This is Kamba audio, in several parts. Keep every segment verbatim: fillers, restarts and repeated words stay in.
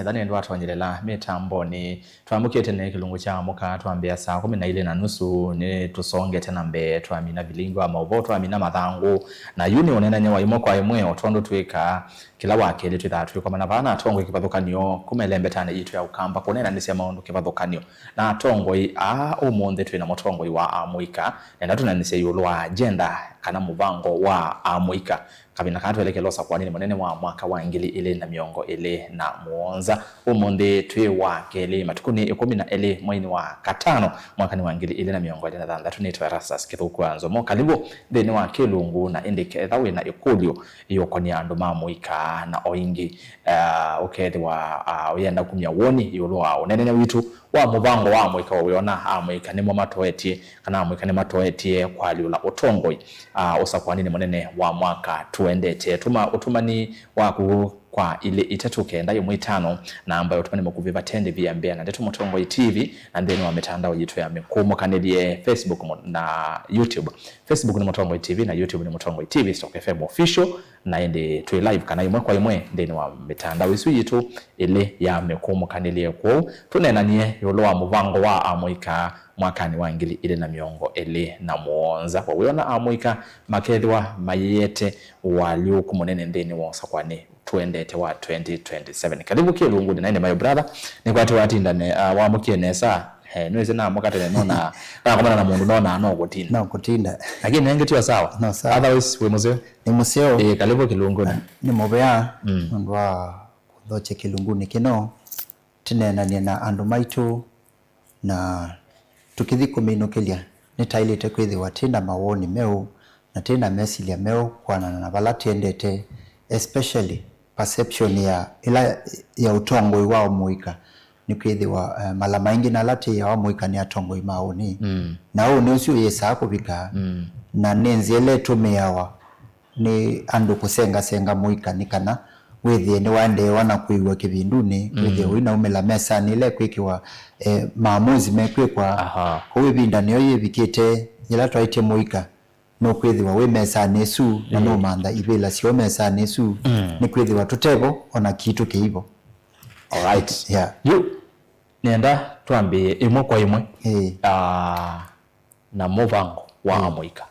Ethani ndwatonyerela mitamboni. Twamũkĩte nĩ kĩlungu kya amũka twambĩa saa kũmi na ilĩ na nusu, nĩ tũsongete na mbee, twamina vilingi wa maũvoo, twamina mathangũ, na yu nĩ ũneenany'a wa ĩmwe kwa ĩmwe, o tondũ twĩkaa kĩla wa kelĩ twĩthaa twĩkomana vaa na atongoi kĩvathũkany'o kuma ĩlembetanĩ yitũ ya Ũkamba kũneenanĩsya maũndũ kĩvathũkany'o na atongoi aa. Ũmũnthĩ twĩ na mũtongoi wa amũika, nenda tũneenanĩsye ĩũlũ wa agenda kana mũvango wa amũika. Kavinda kaa twelekela ũsakũanĩnĩ mũnene wa mwaka wa ngili ilĩ na mĩongo ĩlĩ na mũonza. Ũmũnthĩ twĩ wa kelĩ, matukũ nĩ ĩkũmi na elĩ mweinĩ wa katano, mwakanĩ wa ngili ilĩ na mĩongo ĩlĩ na thanthatũ. Nĩtwa Erastus Kĩthũku wa Nzomo. Kalivu nthĩnĩ wa kĩlungu, na ĩndĩ ketha wĩ na ĩkũlyo ĩũkonia andũ ma mũika na o ĩngĩ, ah, ũkethĩwa, ah, ũyenda kumya woni ĩũlũ wa ũneenany'a witũ wa mũvango wa amũika, wa wĩona amũika nĩmo matoetye kana amũika nĩmatoetye kũalyũla ũtongoi, ah, ũsakũanĩnĩ mũnene wa mwaka tũendete. Tũma ũtũmani waku kwa ilĩ itatũ kenda ĩmwe itano, namba ya ũtũmani mũkuvĩ vate ndĩvi ya mbea na Ndeto Mũtongoi T V, na nthĩnĩ wa mĩtandao yitũ ya mĩkũmũkanĩlye, Facebook mu-, na YouTube. Facebook nĩ Mũtongoi T V na YouTube nĩ Mũtongoi T V Stock F M Official, na ĩndĩ twĩ live kana ĩmwe kwa ĩmwe nthĩnĩ wa mĩtandao ĩsu yitũ ĩlĩ ya mĩkũmũkanĩlye. Kwoou tũneenanie ĩũlũ wa mũvango wa amũika mwakanĩ wa ngili ilĩ na mĩongo ĩlĩ na mũonza, wa wĩona amũika makethĩwa mayĩete ũalyũku mũnene nthĩnĩ wa ũsakũanĩ tũendete wa twenty twenty-seven. Kalivu kĩlungunĩ, na ĩndĩ my brother, nĩkwatĩ watindane, uh, wamũkie nesa. Eh, nĩwĩsĩ namũka tene, nona nakomana na mũndũ nona no kũtinda. No kũtinda. Lakini nenge tio sawa. No sawa. Otherwise, wĩ mũseo? Nĩ mũseo. Eh, kalivu kĩlungunĩ. Nĩ mũvea. Mm. Nũndũ wa kũthokya kĩlungunĩ kĩno, tũneenanie na andũ maitũ, na tũkĩthi kũminũkĩlya, nĩtaĩlĩte kwĩthĩwa twĩ na mawoni meũ na twĩ na mesilya meũ kũanana na vala tũendete, especially perception ya ĩla ya ũtongoi wa amũika. Nĩkwĩthĩwa, eh, mala maingĩ na ala twĩawa amũika nĩ atongoi ma ũnĩ. Mm. Na ũnĩ ũsu ũyĩsaa kũvika, mm, na nĩ nzĩa ĩla ĩtũmĩawa nĩ andũ kũsengasenga mũika nĩ kana wĩthĩe nĩwaendeewa na kwĩw'a kĩvindunĩ, mm, wĩthĩe ũinaumĩla mesanĩ ĩla ĩkwĩkĩwa, eh, maamuzi mekwĩkwa. Aha. Kwoou ĩvinda nĩyo yĩvikĩte yĩla twaĩtye mũika nũkwĩthĩwa wĩ mesanĩ ĩsu, na, ĩĩ, nũmantha ivĩla syoo mesanĩ ĩsu, mm, nĩkwĩthĩwa tũtevo ona kitũ kĩivo. Alright. Yeah. Yu nenda twambĩĩe ĩmwe kwa ĩmwe. Ĩĩ. Ah, na mũvango wa, mm, amũika.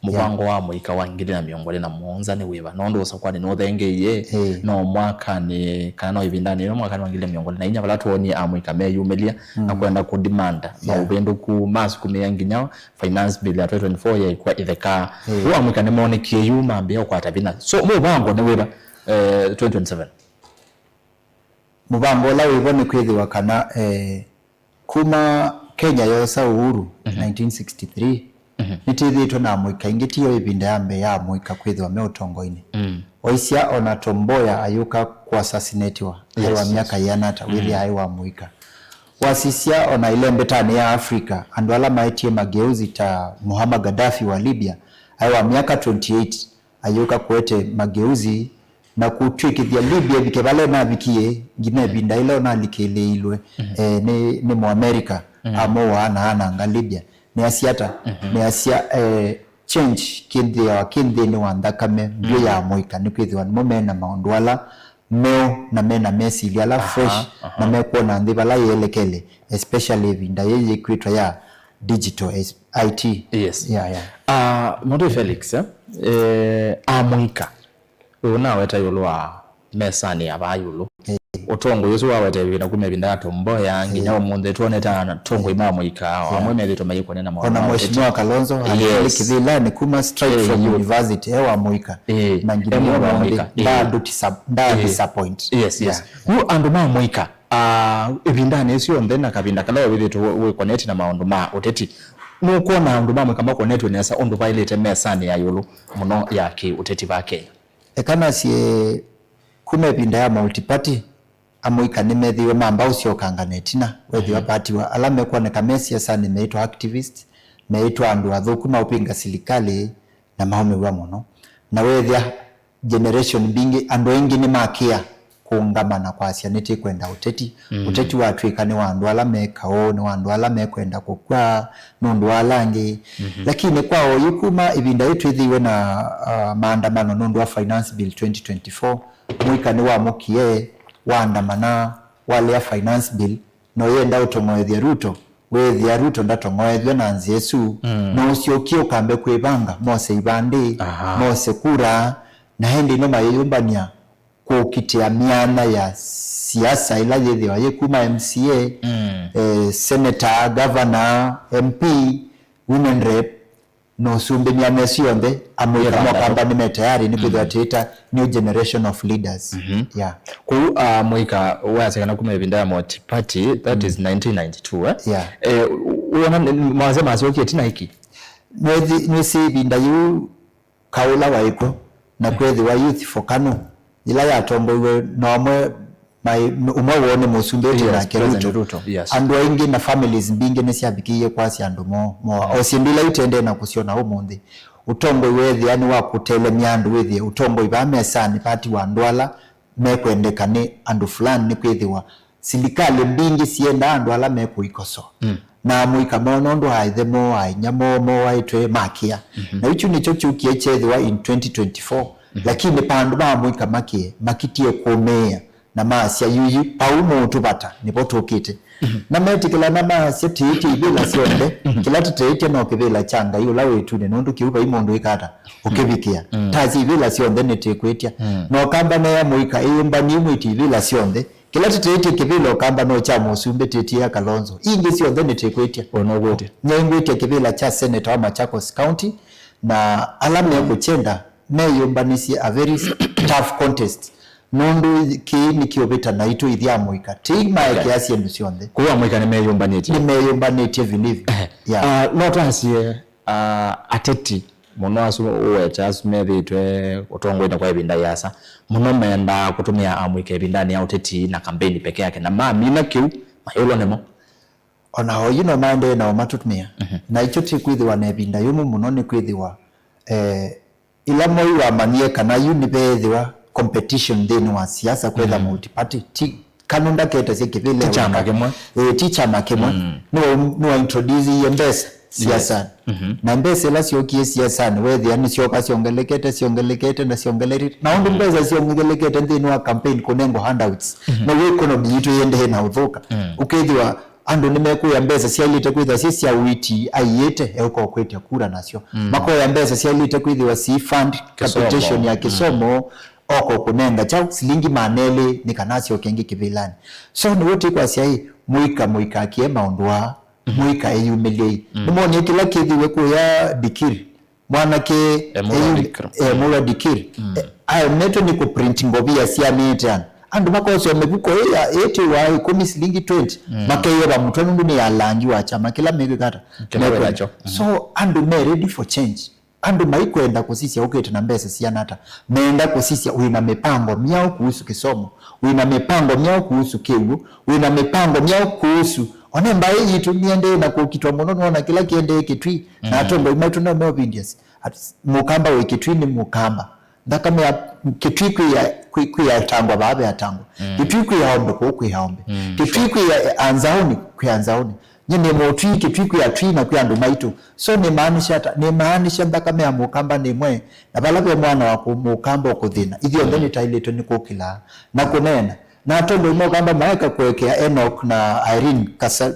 Mũvango, yeah, wa amũika wa ngili na mĩongo ĩlĩ na mũonza nĩ wĩva? Nũndũ ũsakũanĩ nũthengeie, ĩĩ, no mwakanĩ, kana no ĩvindanĩ yĩno mwakanĩ wa ngili na mĩongo ĩlĩ na inya vala twonie amũika meyumĩlya na, mm, kwenda kũdimanda, yeah, maũvĩndũku masukumĩa nginya finance bill ya twenty twenty-four yaikwa ĩtheka. Ĩĩ. Ũu amũika nĩmonekie yu mambĩĩa ũkwata vinya. So, mũvango nĩ wĩva, eh, twenty twenty-seven? Mũvango ũla wĩvo nĩ kwĩthĩwa kana, eh, kuma Kenya yosa uhuru, mhm, nineteen sixty-three, mhm, nĩtwĩthĩĩtwe na amũika aingĩ, tiyo ĩvinda ya mbee ya amũika kwĩthĩwa me ũtongoinĩ. Mm. Waisya ona Tom Mboya ayũka kũassasinatiwa aĩ wa, yes, yes, myaka yĩana ata, mm, wĩthĩa aĩ wa mũika. Wasisya ona ĩlembetanĩ ya Africa, andũ ala maetie mageuzi ta Muammar Gaddafi wa Libya aĩ wa myaka twenty-eight, ayũka kũete mageuzi na kũtw'ĩkĩthya Libya ĩvike vala ĩnavikie nginya ĩvinda yĩla ũnalikĩlĩilwe, mhm, eh, nĩ, nĩ Mũamerika, mhm, amũwaa na ananga Libya. Nĩasya ata? Mhm. Nĩasya, eh, change kĩthĩawa kĩ nthĩnĩ wa nthakame mbyũ, mhm, ya amũika, nĩkwĩthĩwa nĩmo me na maũndũ ala meũ na me na mesilya ala, aha, fresh, aha, na mekwona nthĩ vala yĩelekele, especially ĩvinda yĩĩ yĩkwĩtwa ya digital, es-, I T. Yes. Yeah, yeah. Ah, Mũtũi Felix, eh, eh, amũika, ũnaweta ĩũlũ wa mesanĩ ya vaa ĩũlũ. Eh. Ũtongoi ũsu wawete ĩvinda kuma ĩvinda ya Tom Mboya, eh, nginya ũmũnthĩ twonete atongoi ma mũika, eh, amwe methĩtwe mayĩkũnena maũndũ ma ũteti. Ona Mheshimiwa Kalonzo, yes, alikuwa kĩvĩlanĩ kuma straight, eh, from, yu, university, e wa mũika. Eh, na nginya e mũndũ wa mũika, eh, nda-, nda-, nda-, eh, disappoint. Yes, yes. Yeah. Yu andũ ma mũika, ah, ĩvindanĩ ĩsu yonthe na kavinda kala wĩthĩtwe wĩ, wĩ connect na maũndũ ma ũteti, nũkwona andũ ma mũika makonetwe nesa ũndũ vaĩlĩte mesanĩ ya ĩũlũ mũno ya kĩ-ũteti va Kenya? Eka nasye, kuma ĩvinda ya multiparty, amũika nĩmethĩiwe mamba ũsyokangana ĩtina, wethĩwa, mhm, party wa ala mekwoneka me siasanĩ meĩtwa activist, meĩtwa andũ athũku maũpinga silikalĩ, na maũmĩw'a mũno. Na wethĩa generation mbingĩ, andũ aingĩ nĩmakĩa kũũngama na kwasya, "Nĩtĩkwenda ũteti." Mm. Ũteti watw'ĩka nĩ wa andũ ala me kaũ, nĩ wa andũ ala mekwenda kũkw'a nũndũ wa ala angĩ. Mhm. Lakini kwa oyu, kuma ĩvinda yĩĩ twĩthĩiwe na, ah, maandamano nũndũ wa Finance Bill twenty twenty-four, mũika nĩwamũkie, waandamana, walea finance bill, na ũyenda ũtong'oethya Ruto, wĩthĩa Ruto ndatong'oethw'e na nzĩa ĩsu, mm, no ũsyokie ũkambe kwĩvanga, mose ivandĩ, aha, mose kura, na ĩndĩ ĩno mayĩyũmbany'a kũkitĩa myanya ya siasa ĩla yĩthĩwa yĩ kuma M C A, mm, eh, senator, governor, M P, women rep, na ũsumbĩ myanya ĩsu yonthe, amũika, yeah, ma Ũkamba nĩ me tayari nĩ kwĩthĩwa, mm, tĩĩta new generation of leaders. Mhm. Yeah. Kũu, ah, mũika wasya kana kuma ĩvinda ya Multiparty, that is nineteen ninety-two, eh? Yeah. Eh, wona nĩ- mawasya masyokie ĩtina ĩkĩ? Nĩwĩsĩ ĩvinda yĩu kaũla waĩ kw'o, na kwĩthĩwa Youth for KANU, yĩla yatongoiwe na ũmwe, mai- ũmwe woo nĩ mũsumbĩ, yes, nake President Ruto. Ruto, yes. Andũ aingĩ na families mbingĩ nĩsyavikĩie kwasya andũ moo, moo, o syĩndũ ila itendee na kũsyona ũmũnthĩ. Ũtongoi weethĩa nĩ wa kũtelemya andũ, wĩthĩe ũtongoi vaa mesanĩ party wa andũ ala mekwendeka nĩ andũ fulani, nĩ kwĩthĩwa silikalĩ mbingĩ syendaa andũ ala mekũikosoa. Mm. Na amũika moo nũndũ aaĩthe moo, ainyia moo, moaĩtwe makĩa. Mhm. Na ichu nĩkyo kyũkie kyethĩwa in twenty twenty-four. Mhm. Lakini vandũ va amũika makĩe, makitie kũmĩĩa na maasya, yuyu, pau mũũtũvata, nĩvo tũkĩte. Mhm. Na metĩkĩla na maasya, tĩĩtye ivĩla syonthe, mhm, kĩla tĩteĩtye no kĩvĩla kya Ngai ũla wĩ ĩtunĩ, nũndũ kĩu vai mũndũ ĩkata ũkĩvikĩa. Mm. Tasya ivĩla syonthe nĩtĩkwĩtya. Mm. Na Ũkamba neea mũika ĩyũmbanie mwĩtye ivĩla syonthe, kĩla tĩteĩtye kĩvĩla Ũkamba no kya mũsumbĩ, tĩtĩĩa Kalonzo. Ingĩ syonthe nĩtĩkwĩtya. Ũnogwĩtya. Nyaingwĩtya kĩvĩla kya senator wa Machakos County, na ala mekũkyenda meyũmbanĩsye a very tough contest. Nũndũ kĩĩ nĩkĩũvĩta naitũ ithyĩ amũika. Tĩi maekea syĩndũ syonthe. Kũu amũika nĩmeyũmbanĩtye. Nĩmeyũmbanĩtye vilivyo. Ehe. Yeah. Ah, no twasye, ah, ateti mũno asu ũwete asu methĩĩtwe ũtongoinĩ kwa ĩvinda yĩasa mũno mendaa kũtũmĩa amũika ĩvindanĩ ya ũteti na kambeini peke yake, na mamina kĩu mayũlwa nĩmo. O na oyu no maendee na ũmatũmĩa. Mhm. Na ikyo ti kwĩthĩwa na ĩvinda yũmũ mũno nĩ kwĩthĩwa, eh, ĩla mwei wamanyie kana yu nĩveethĩwa competition nthĩnĩ wa siasa kwetha, mm, multiparty, ti KANU ndaketesya kĩvĩla. Ti kyama kĩmwe. Eh, ti kyama kĩmwe. Mm. Nĩwa, nĩwa introduce iye mbesa siasanĩ. Yes. Mhm. Na mbesa ila syokie siasanĩ, wethĩa nĩsyoka syongelekete, syongelekete, na syongelekete. Na ũndũ, mm, mbesa syongelekete nthĩnĩ wa campaign kũnengwa handouts. Mhm. Na economy yitũ yendee na ũthũka. Mm. Ũkethĩwa andũ nĩmekũya mbesa syaĩlĩte kwĩthĩwa syĩ sya ũiiti aiĩte, eũka ũkwĩtya kura nasyo. Mm. Makoya mbesa syaĩlĩte kwĩthĩwa si fund capitation ya kĩsomo, oka ũkũnenga kyaũ, silingi maana elĩ nĩ kana asyoke ĩngĩ kĩvĩlanĩ. So nĩw'o tĩkwasya ĩ, mũika, mũika akie maũndũ aa, mũika eyumĩlyei. Mm. Nĩmonie kĩla kĩthiwe kũya Dikiri. Mwanake e mũra Dikiri. E mũra Dikiri. Mm. E, aemetwe nĩ kũprint ngovia syanĩte andũ. Andũ makoswa mĩvuko ĩ ya ĩtĩ wa ĩkũmi silingi twenty, mm, makeyeva mũtwe nũndũ nĩ ya langi wa kyama kĩla mekwĩka ata? Kĩla mekwenda. Wĩnacho. Mm. So andũ me ready for change. Andũ maikwenda kũsisya ũkĩte na mbesa siana ata. Meenda kũsisya wĩ na mĩpango myaũ kuhusu kĩsomo, wĩ na mĩpango myaũ kuhusu kĩw'ũ, wĩ na mĩpango myaũ kuhusu. One mbaĩ yitũ nĩendee na kũkitwa mũno, nona kĩla kĩendee Kĩtui, na, mm, atongoi maitũ no meovindya. At-, mũkamba wĩ Kĩtui nĩ mũkamba. Nthakame ya Kĩtui kwĩ ya, kwĩ, kwĩ ya tangwa vaa ve atangwa. Mm. Kĩtui kwĩ ya ombe kũu kwĩ ya ombe. Mm, Kĩtui sure. Kwĩ ya, eh, anzaoni kwĩ anzaoni. Nye nĩ mũtwi, Kĩtui kwĩ atwi na kwĩ andũ maitũ. So nĩmaanisha ata? Nĩmaanisha nthakame ya mũkamba nĩ ĩmwe, na vala ve mwana wa kũ-, mũkamba ũkũthĩna. Ithyonthe, mm, nĩtaĩlĩtwe nĩ kũkĩlaa na kũneena. Na atongoi ma ũkamba maeka kũekea Enoch na Irene Kasa-,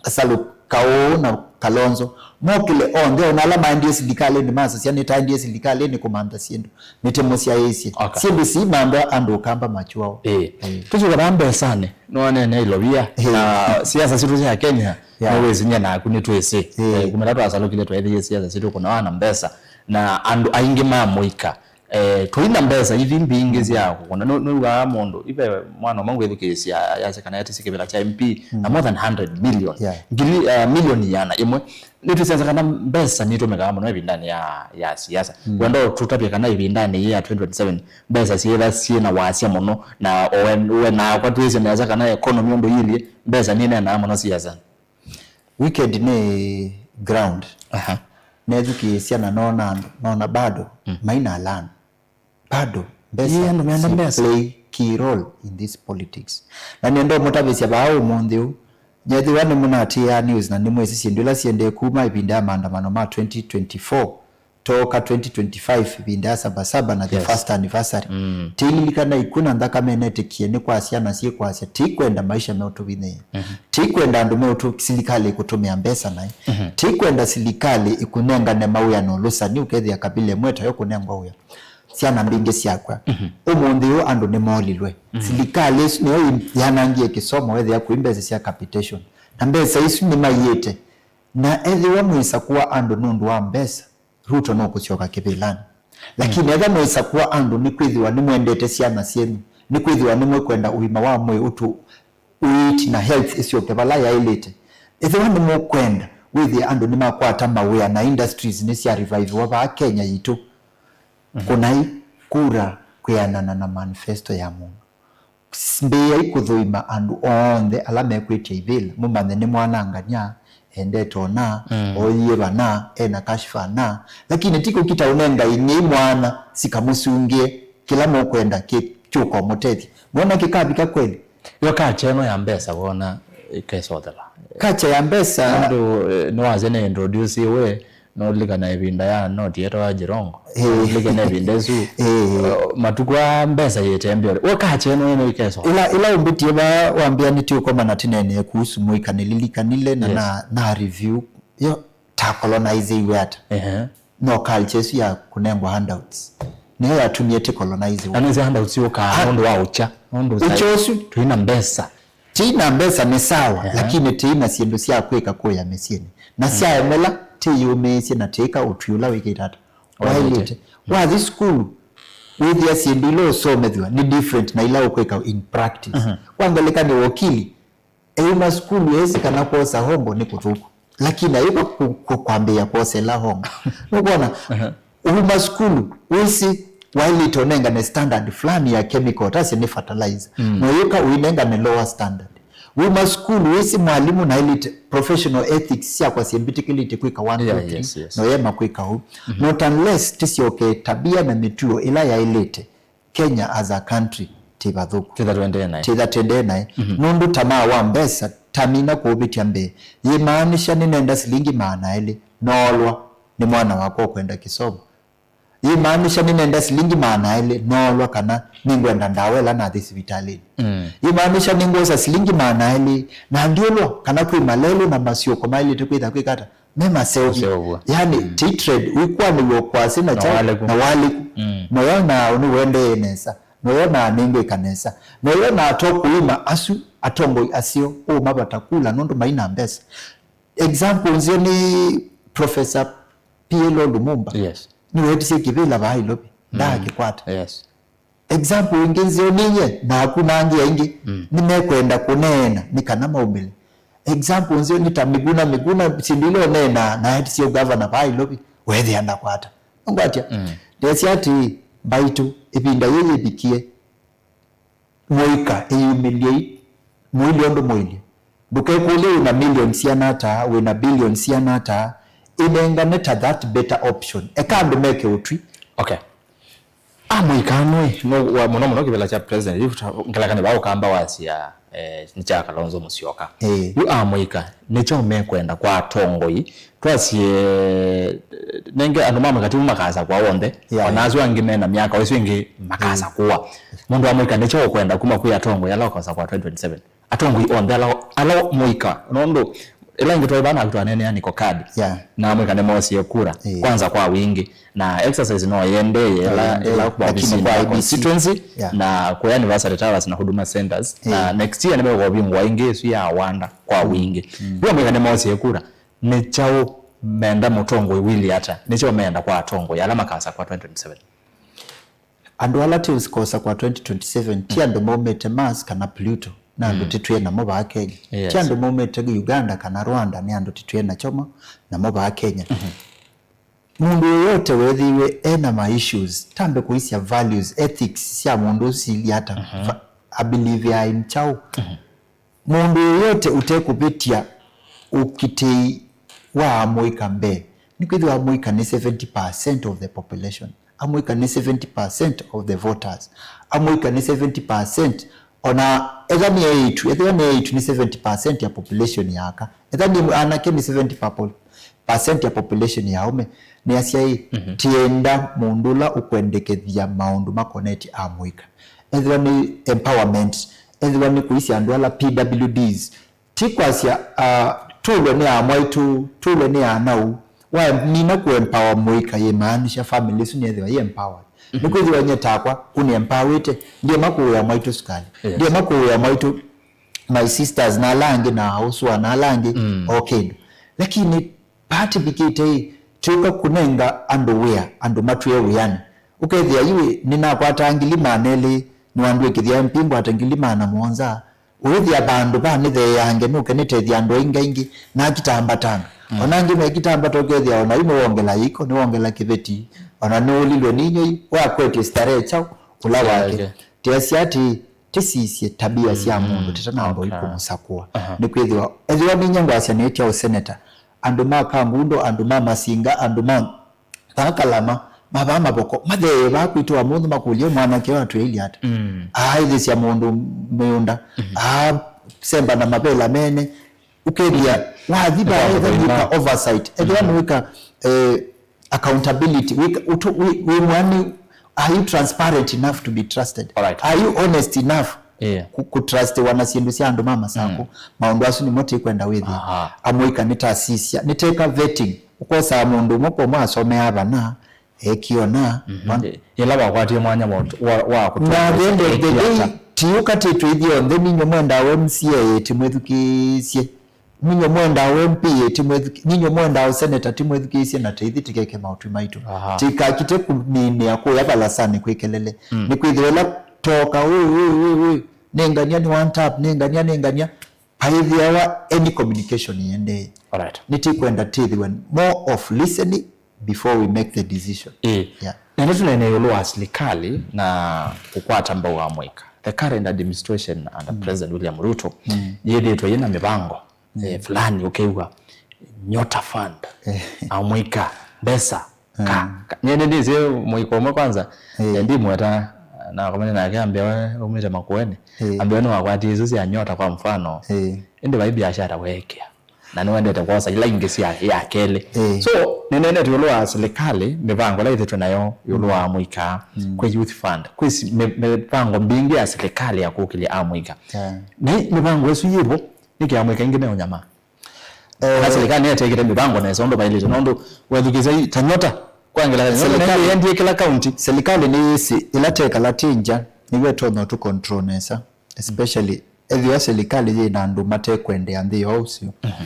Kasalu, Kaũũ na Kalonzo, mokĩle onthe, ona ala maendie silikalĩnĩ masasya, nĩtaendie silikalĩnĩ kũmantha syĩndũ, nĩtĩmũsyaĩĩsye. Okay. Syĩndũ sii mantha andũ ũkamba makyũawa. Ĩĩ. Ĩĩ. Tũsyoke vaa mbesanĩ, nĩwaneenea ilovia. Ĩĩ. Na siasa sitũ sya Kenya, yeah, nĩwĩsinyia naku nĩtwĩsĩ. Ĩĩ. Eh, kumĩla twasalũkile tweethĩie siasa sitũ kũnawa na mbesa, na andũ aingĩ ma mũika Eh, tũi na mbesa ithi mbingĩ sya kũkũna. Nũ-, nũiw'aa mũndũ, ive mwana ũmwe ngwĩthukĩĩsya yasya kana yatisye kĩvĩla kya M P na more than hundred million. Yeah. Ngili, eh, milioni ĩana ĩmwe. Nĩtwĩsĩ nesa kana mbesa nitũmĩkaa mũno ĩvindanĩ ya, ya siasa. Mm. Wenda ũtũtavye kana ĩvindanĩ yĩĩ ya twenty twenty-seven, mbesa syĩtha syĩ na wasya mũno, na owe, we nakwa twĩsĩ nesa kana economy ũndũ yĩilyĩ, mbesa nĩneenaa mũno siasa. Weekend nĩ ground. Aha. Nethukĩĩsya na noona andũ, noona bado, mm, maina learn. Bado, mbesa, ĩĩ, andũ meenda si mbesa, play key role in this politics. Na nĩenda ũmũtavĩsya vaa ũmũnthĩ ũũ, nyethĩwa nĩmũnatĩĩaa news na nĩmwĩsĩ syĩndũ ila syendee kuma ĩvinda ya maandamano ma twenty twenty-four, tooka twenty twenty-five ĩvinda ya Saba Saba na the Yes. first anniversary. Mm. Tĩililikana ikuũ na nthakame nĩnetĩkie nĩ kwa syana syĩ kwasya, tĩikwenda maisha meũtũvinyĩĩa. Mhm. Tĩikwenda andũ meũtũ-, silikalĩ ĩkũtũmĩa mbesa naĩ. Mhm. Tĩikwenda silikalĩ ĩkũnengane mawĩa na ũlũsani ũkethĩa kabila ĩmwe tayo kũnengwa wĩa. Syana mbingĩ syakw'a. Mhm. Ũmũnthĩ ũũ andũ nĩmoolilwe. Mhm. Silikalĩ ĩsu nĩyo ĩ-, yanangie kĩsomo wethĩa kwĩ mbesa sya capitation. Na mbesa isu nĩmaiĩte. Na ethĩwa mwĩsakũa andũ nũndũ wa mbesa, Ruto nũkũsyoka kĩvĩlanĩ. Lakini ethĩwa mwĩsakũa andũ nĩkwĩthĩwa nĩmwendete syana syenyu, nĩkwĩthĩwa nĩmwĩkwenda ũima wa mwĩĩ ũtũ ũiiti na health ĩsyoke vala yaĩlĩte. Ethĩwa nĩmũkwenda wĩthĩe andũ nĩmakwata mawĩa na industries nĩsya reviviwa vaa Kenya yitũ, kũnai kura kwĩanana na manifesto ya mũndũ. Mbĩĩai kũthũima andũ onthe ala mekwĩtya ivĩla, mũmanye nĩ mwanangany'a, endete ũna, Mm. ooyie vana, ena kashfa na, lakini ti kũkita ũnenga inyei mwana sikamũsungĩe kĩla mũkwenda kĩ-, kyũkomũtethya. Mwona kĩkavika kweli? Yo kacha ĩno ya mbesa wona ĩkesothela. Kacha ya mbesa. Nũndũ, eh, nĩwasya nĩ introduce we, nũlikana ĩvinda ya noti yetawa Jirongo. Eh. Nũlikana ĩvinda ĩsu. Eh. Eh, matukũ a mbesa yĩtembeole. We kacha ĩno ĩno ĩkesothela. Ĩla, ĩla ũmbĩtie va wambĩa nĩtĩũkomana tĩneenee kuhusu mũika nĩlilikanile na Yes. na, na review. Yo, ta colonize iwe ata? Ehe. No culture ĩsu ya kũnengwa handouts nĩyo yatumie tĩ colonize. Na nĩsĩ handouts yũkaa Ha- nũndũ wa ũkya, nũndũ ũkya ũsu. Twĩna mbesa. Tĩi na mbesa nĩ sawa, Ehe. lakini tĩi na syĩndũ sya kwĩka kũya mĩsyĩnĩ. Na syaemela, tĩyũmĩĩsye na tĩka ũtwi ũla wĩkĩte ata? Waĩlĩte. Waĩlĩte. Wathi sukulu, wĩthĩa syĩndũ ila ũsomethw'a nĩ different na ila ũkwĩka in practice. Mhm. Kwa ngelekany'o, wokili, euma sukulu esi kana kwosa hongo nĩ kũthũku, lakini ayũka ku-, ku-, kwambĩĩa kwosela hongo. Nũkwona? Aha. Uma sukulu wĩsĩ waĩlĩte ũnengane standard fulani ya chemical, tasye nĩ fertilizer. Mm. Na ũyũka ũinengane lower standard. Uma sukulu wĩsĩ mwalimũ naĩlĩte professional ethics syakwa syĩmbĩtĩkĩlĩte kwĩka one, Yeah, two, three, yes, yes. na ũyema kwĩka ũu. Mhm. Not unless tĩsyoke tabia na mĩtuo ĩla yaĩlĩte. Kenya as a country, tĩ vathũku. Tĩtha tũendee naĩ. Tĩtha tũendee naĩ. Mhm. Nũndũ tamaa wa mbesa, tamina kũũvĩtya mbee. Yĩmaanisha nĩnenda silingi maana elĩ, noolwa nĩ mwana wakwa ũkwenda kĩsomo. Yĩmaanisha nĩnenda silingi maana elĩ, noolwa kana nĩngwenda ndawa ĩla nathi sivitalĩnĩ. Mm. Yĩmaanisha nĩngwosa silingi maana elĩ, na ndiũlwa kana kwĩ malelũ na masyũko maĩlĩte kwĩtha kwĩka ata, me maseũvye. Maseũvw'a. Yani, Mm. tĩ trade, wĩkwanĩw'a kwasĩ na Na kyaũ, walĩku. na walĩku. Mm. Noyonaa ũnĩwendee nesa, noyonaa nĩngwĩka nesa, noyonaa to kũima asu atongoi aseo ũmavata kula nũndũ maina mbesa. Example nzeo nĩ Professor P L O Lumumba. Yes. Nĩwetisye kĩvĩla vaa Nairobi, Mm. ndaakĩkwata. Yes. Example ĩngĩ nzeo nĩ nyie, naku na angĩ aingĩ, Mm. nĩmekwenda kũneena nĩ kana maumĩle. Example nzeo nĩ ta Miguna, Miguna, syĩndũ ila ũneenaa, na etisye ũgavana vaa Nairobi, weethĩa ndakwata. Ũngwatya? Mm. Ndesya atĩĩ, mbaitũ, ĩvinda yĩĩ yĩvikie, mũika, ĩyumĩlyei, mũilye ũndũ mũilye. Ndũkekũlye wĩ na million siana ata, wĩ na billion siana ata, ĩnengane ta that better option. Eka andũ meke ũtwi. Okay. Amũika nũĩ, no, wa, mũno mũno kĩvĩla kya President, yu ta, ngelekany'o va ũkamba wasya, eh, nĩ kya Kalonzo Musyoka. Ĩĩ. Yu amũika, nĩkyo mekwenda kwa atongoi, twasye, eh, nenge andũ ma mũika ti mo makasakũa onthe, Yeah, ona yeah. asu angĩ mena myaka, o isu ingĩ makasakũa. Mũndũ wa mũika nĩkyo ũkwenda kuma kwĩ atongoi ala ũkasakũa twenty twenty-seven. Atongoi onthe ala, ala mũika, nũndũ ĩla ĩngĩ twaĩ vaa naku twaneenea nĩ kokadi. Yeah. Na amũika nĩmoosie kura, Eh. kwanza kwa wingĩ. Na exercise no yendee ĩla, Ĩendee. ĩla kwa Lakini obisini kwa ya I E B C. constituency, Yeah. na kwa anniversary towers na huduma centers. Na Eh. next year nĩmeũvingũa ĩngĩ ĩsu ya Wanda kwa wingĩ. Mm. Kwa amũika nĩmoosie kura, nĩ kyaũ menda mũtongoi wili ata? Nĩ kyaũ meenda kwa atongoi ala makasakũa twenty twenty-seven? Andũ ala tũkosa kwa twenty twenty-seven ti andũ maumĩte Mars kana Pluto, na andũ Mm. tũtwĩ namo vaa Kenya. Yes. Ti andũ maumĩte Uganda kana Rwanda, nĩ andũ tũtwĩ nacho mo, namo vaa Kenya. Mhm. Mũndũ yoyote wethĩiwe ena ma issues, tambe kũisya values, ethics sya mũndũ ũsu sili ata, Mhm. va-, I believe in kyaũ. Mhm. Mũndũ yeyote ũtekũvĩtya ũkitĩi wa amũika mbee, nĩkwĩthĩwa amũika nĩ seventy percent of the population. Amũika nĩ seventy percent of the voters. Amũika nĩ seventy percent, ona etha nĩ eĩtu, ethĩwa nĩ eĩtu nĩ seventy percent ya population ya aka. Etha nĩ anake nĩ seventy percent. percent ya population ya aũme nĩ asyai. Mhm. Tienda mũndũ ũla ũkwendekethya maũndũ makonetye amũika. Ethĩwa nĩ empowerment, ethĩwa nĩ kũisya andũ ala P W Ds, ti kwasya, uh, tũlwe nĩ amwaitũ, tũlwe nĩ anau. Wamina kũ empower mũika, yĩmaanisha family ĩsu nĩethĩwa yĩ empowered. Mhm. Nĩkwĩthĩwa nye takwa, ũnĩ empowete, ndiema kũĩa mwaitũ sukali. Yes. Ndiema kũĩa mwaitũ my sisters na ala angĩ na ũsũa na ala angĩ, mm, o kĩndũ. Lakini vaa tũvikĩte ĩ, tũka kũnenga andũ wĩa, andũ matwĩe wĩanĩ. Ũkethĩa yu ĩ, nĩnakwata ngili maana elĩ, nĩwandwĩkĩthya M P ngwate ngili maana mũonza, ũĩthĩa vandũ va nĩtheeange nũke nĩtethya andũ aingĩ aingĩ, nakitambatanga. Mm. Ona angĩ mekitambata ũkethĩa ona yu nĩwongela yĩko, nĩwongela kĩveti, ona nĩũlilwe nĩ inyoi, wakwetye starehe kyaũ, ũla, yeah, wake. Okay. Tiasya atĩ, tĩsisye tabia sya, mm, Mũndũ tĩtanamba, okay, ũikũmũsakũa. Aha. Nĩkwĩthĩwa, ethĩwa ninyie ngwasya nĩtya ũseneta, andũ ma Kangundo, andũ ma Masinga, andũ ma vaa Kalama, ma vaa Mavoko, matheee vaa kwitũ amũnthĩ makũlye mwanake ũyũ atwĩĩlye ata? Mm. Aaĩthĩsya mũndũ mĩũnda, mm-hmm, aasemba na mavela mene, ũkethĩa, mm-hmm, wathi vaa, ethĩwa nĩwĩka oversight, ethĩwa, mm-hmm, nĩwĩka, eh, accountability, wĩ, ũtũ, wĩ, wĩ mwani, are you transparent enough to be trusted? Alright. Are you honest enough, yeah, ku, kũtrustiwa na syĩndũ sya andũ ma Masakũ? Mm. Maũndũ asu nĩmo tĩkwenda wĩthĩe. Aha. Amũika nĩtasisya, nĩteka vetting, ũkosaa mũndũ ũmwe kwa ũmwe asomeaa vana, ekiona, mhm, wan- Ĩ-, ĩla wakwatie mwanya wa, wa, wa na at the end of the day, ti ũkatĩtwe ithyonthe, ninyo mwendaa M C A ĩti mwĩthukĩĩsye. Ninyo mwendaa M P ĩti mwĩthuki-, ninyo mwendaa senator ti mwĩthukĩĩsye na teithi tikeke maũtwi maitũ. Aha. Tikakite kũminĩa kũya valasanĩ kwĩ kelele. Mm. Nĩkwĩthĩwa ĩla toka, "Ũĩ, ũĩ, ũĩ, ũĩ, nĩngania nĩ one tap, nĩngania, nĩngania." Vaĩthĩawa any communication ĩendee. Alright. Nĩtikwenda tĩthĩwe more of listening before we make the decision. Ĩĩ. Yeah. Na nĩtũneene ĩũlũ wa silikalĩ na kũkwata mbau amũika. The current administration under, mm, President William Ruto, mm, yĩthĩĩtwe yĩna mĩvango, mm, eh, fulani ũkew'a Nyota Fund, eh, amũika, mbesa, ka, mm, ka. Nyie nĩnĩsĩ mũika ũmwe kwanza, eh, eh, ndimweta, nakomene nake ambĩa we umĩte Makueni, eh, ambĩa we nĩwakwatie isu sya Nyota kwa mfano, eh, ĩndĩ vai biashara weekĩa. Na nĩwendete kwosa ila ingĩ sya ya kelĩ. Ĩĩ. So, nĩneenete ĩũlũ wa silikalĩ, mĩvango ĩla ĩthĩtwe nayo ĩũlũ wa amũika, mm, kwĩ youth fund, kwĩ si-, mĩ-, mĩvango mbingĩ ya silikalĩ ya kũkĩlya amũika. Yeah. Na ĩ-, mĩvango ĩsu yĩvo, nĩkĩ amũika aingĩ meũnyamaa? Eh, kana silikalĩ nĩyetekĩte mĩvango nesa ũndũ vaĩlĩte, nũndũ wethukĩĩsya ta Nyota, kwa ngelekany'o, Nyota silikalĩ, nĩendie kĩla kaunti. Silikalĩ nĩyĩsĩ ĩla tekala tĩ ngya, nĩw'o ĩtonya ũtũ control nesa, especially ethĩwa silikalĩ yĩ na andũ matekwendea nthĩ yoo ũseo. Mhm.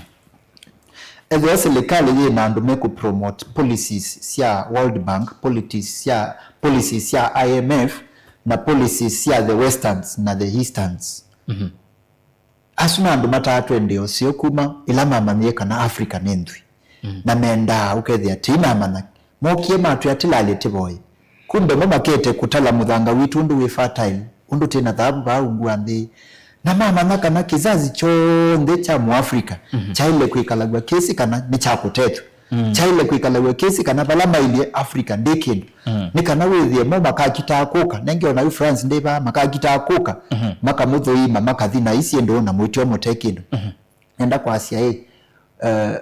Ethĩwa silikalĩ yĩ na andũ mekũpromote policies sya World Bank, policies sya, policies sya I M F, na policies sya the Westerns na the Easterns. Mhm. Asu na andũ mataa twendea ũseo kuma ĩla mamanyie kana Africa nĩ nthwii. Mm. Na mendaa ũkethĩa tĩinamanya, mokie matwĩa tĩlalye tĩvoye. Kumbe mo makete kũtala mũthanga witũ ũndũ wĩ fertile, ũndũ twĩ na thavu vaa ungu wa nthĩ. Na mamanya kana kĩzazi kyonthe kya Mũafrika, mhm, kyaĩle kwĩkalaw'a kĩsĩ kana nĩ kya kũtethw'a. Mm. Kyaĩle kwĩkalaw'a kĩsĩ kana vala mailye Africa ndĩ kĩndũ. Mm. Nĩ kana wĩthĩe mo makakitaa kũka, nenge ona yu France ndĩ vaa, makakitaa kũka, mhm, makamũthũima, makathi na isi ndũũ na mwĩtyo mũte kĩndũ. Mhm. Nenda kwasya ĩ, eh,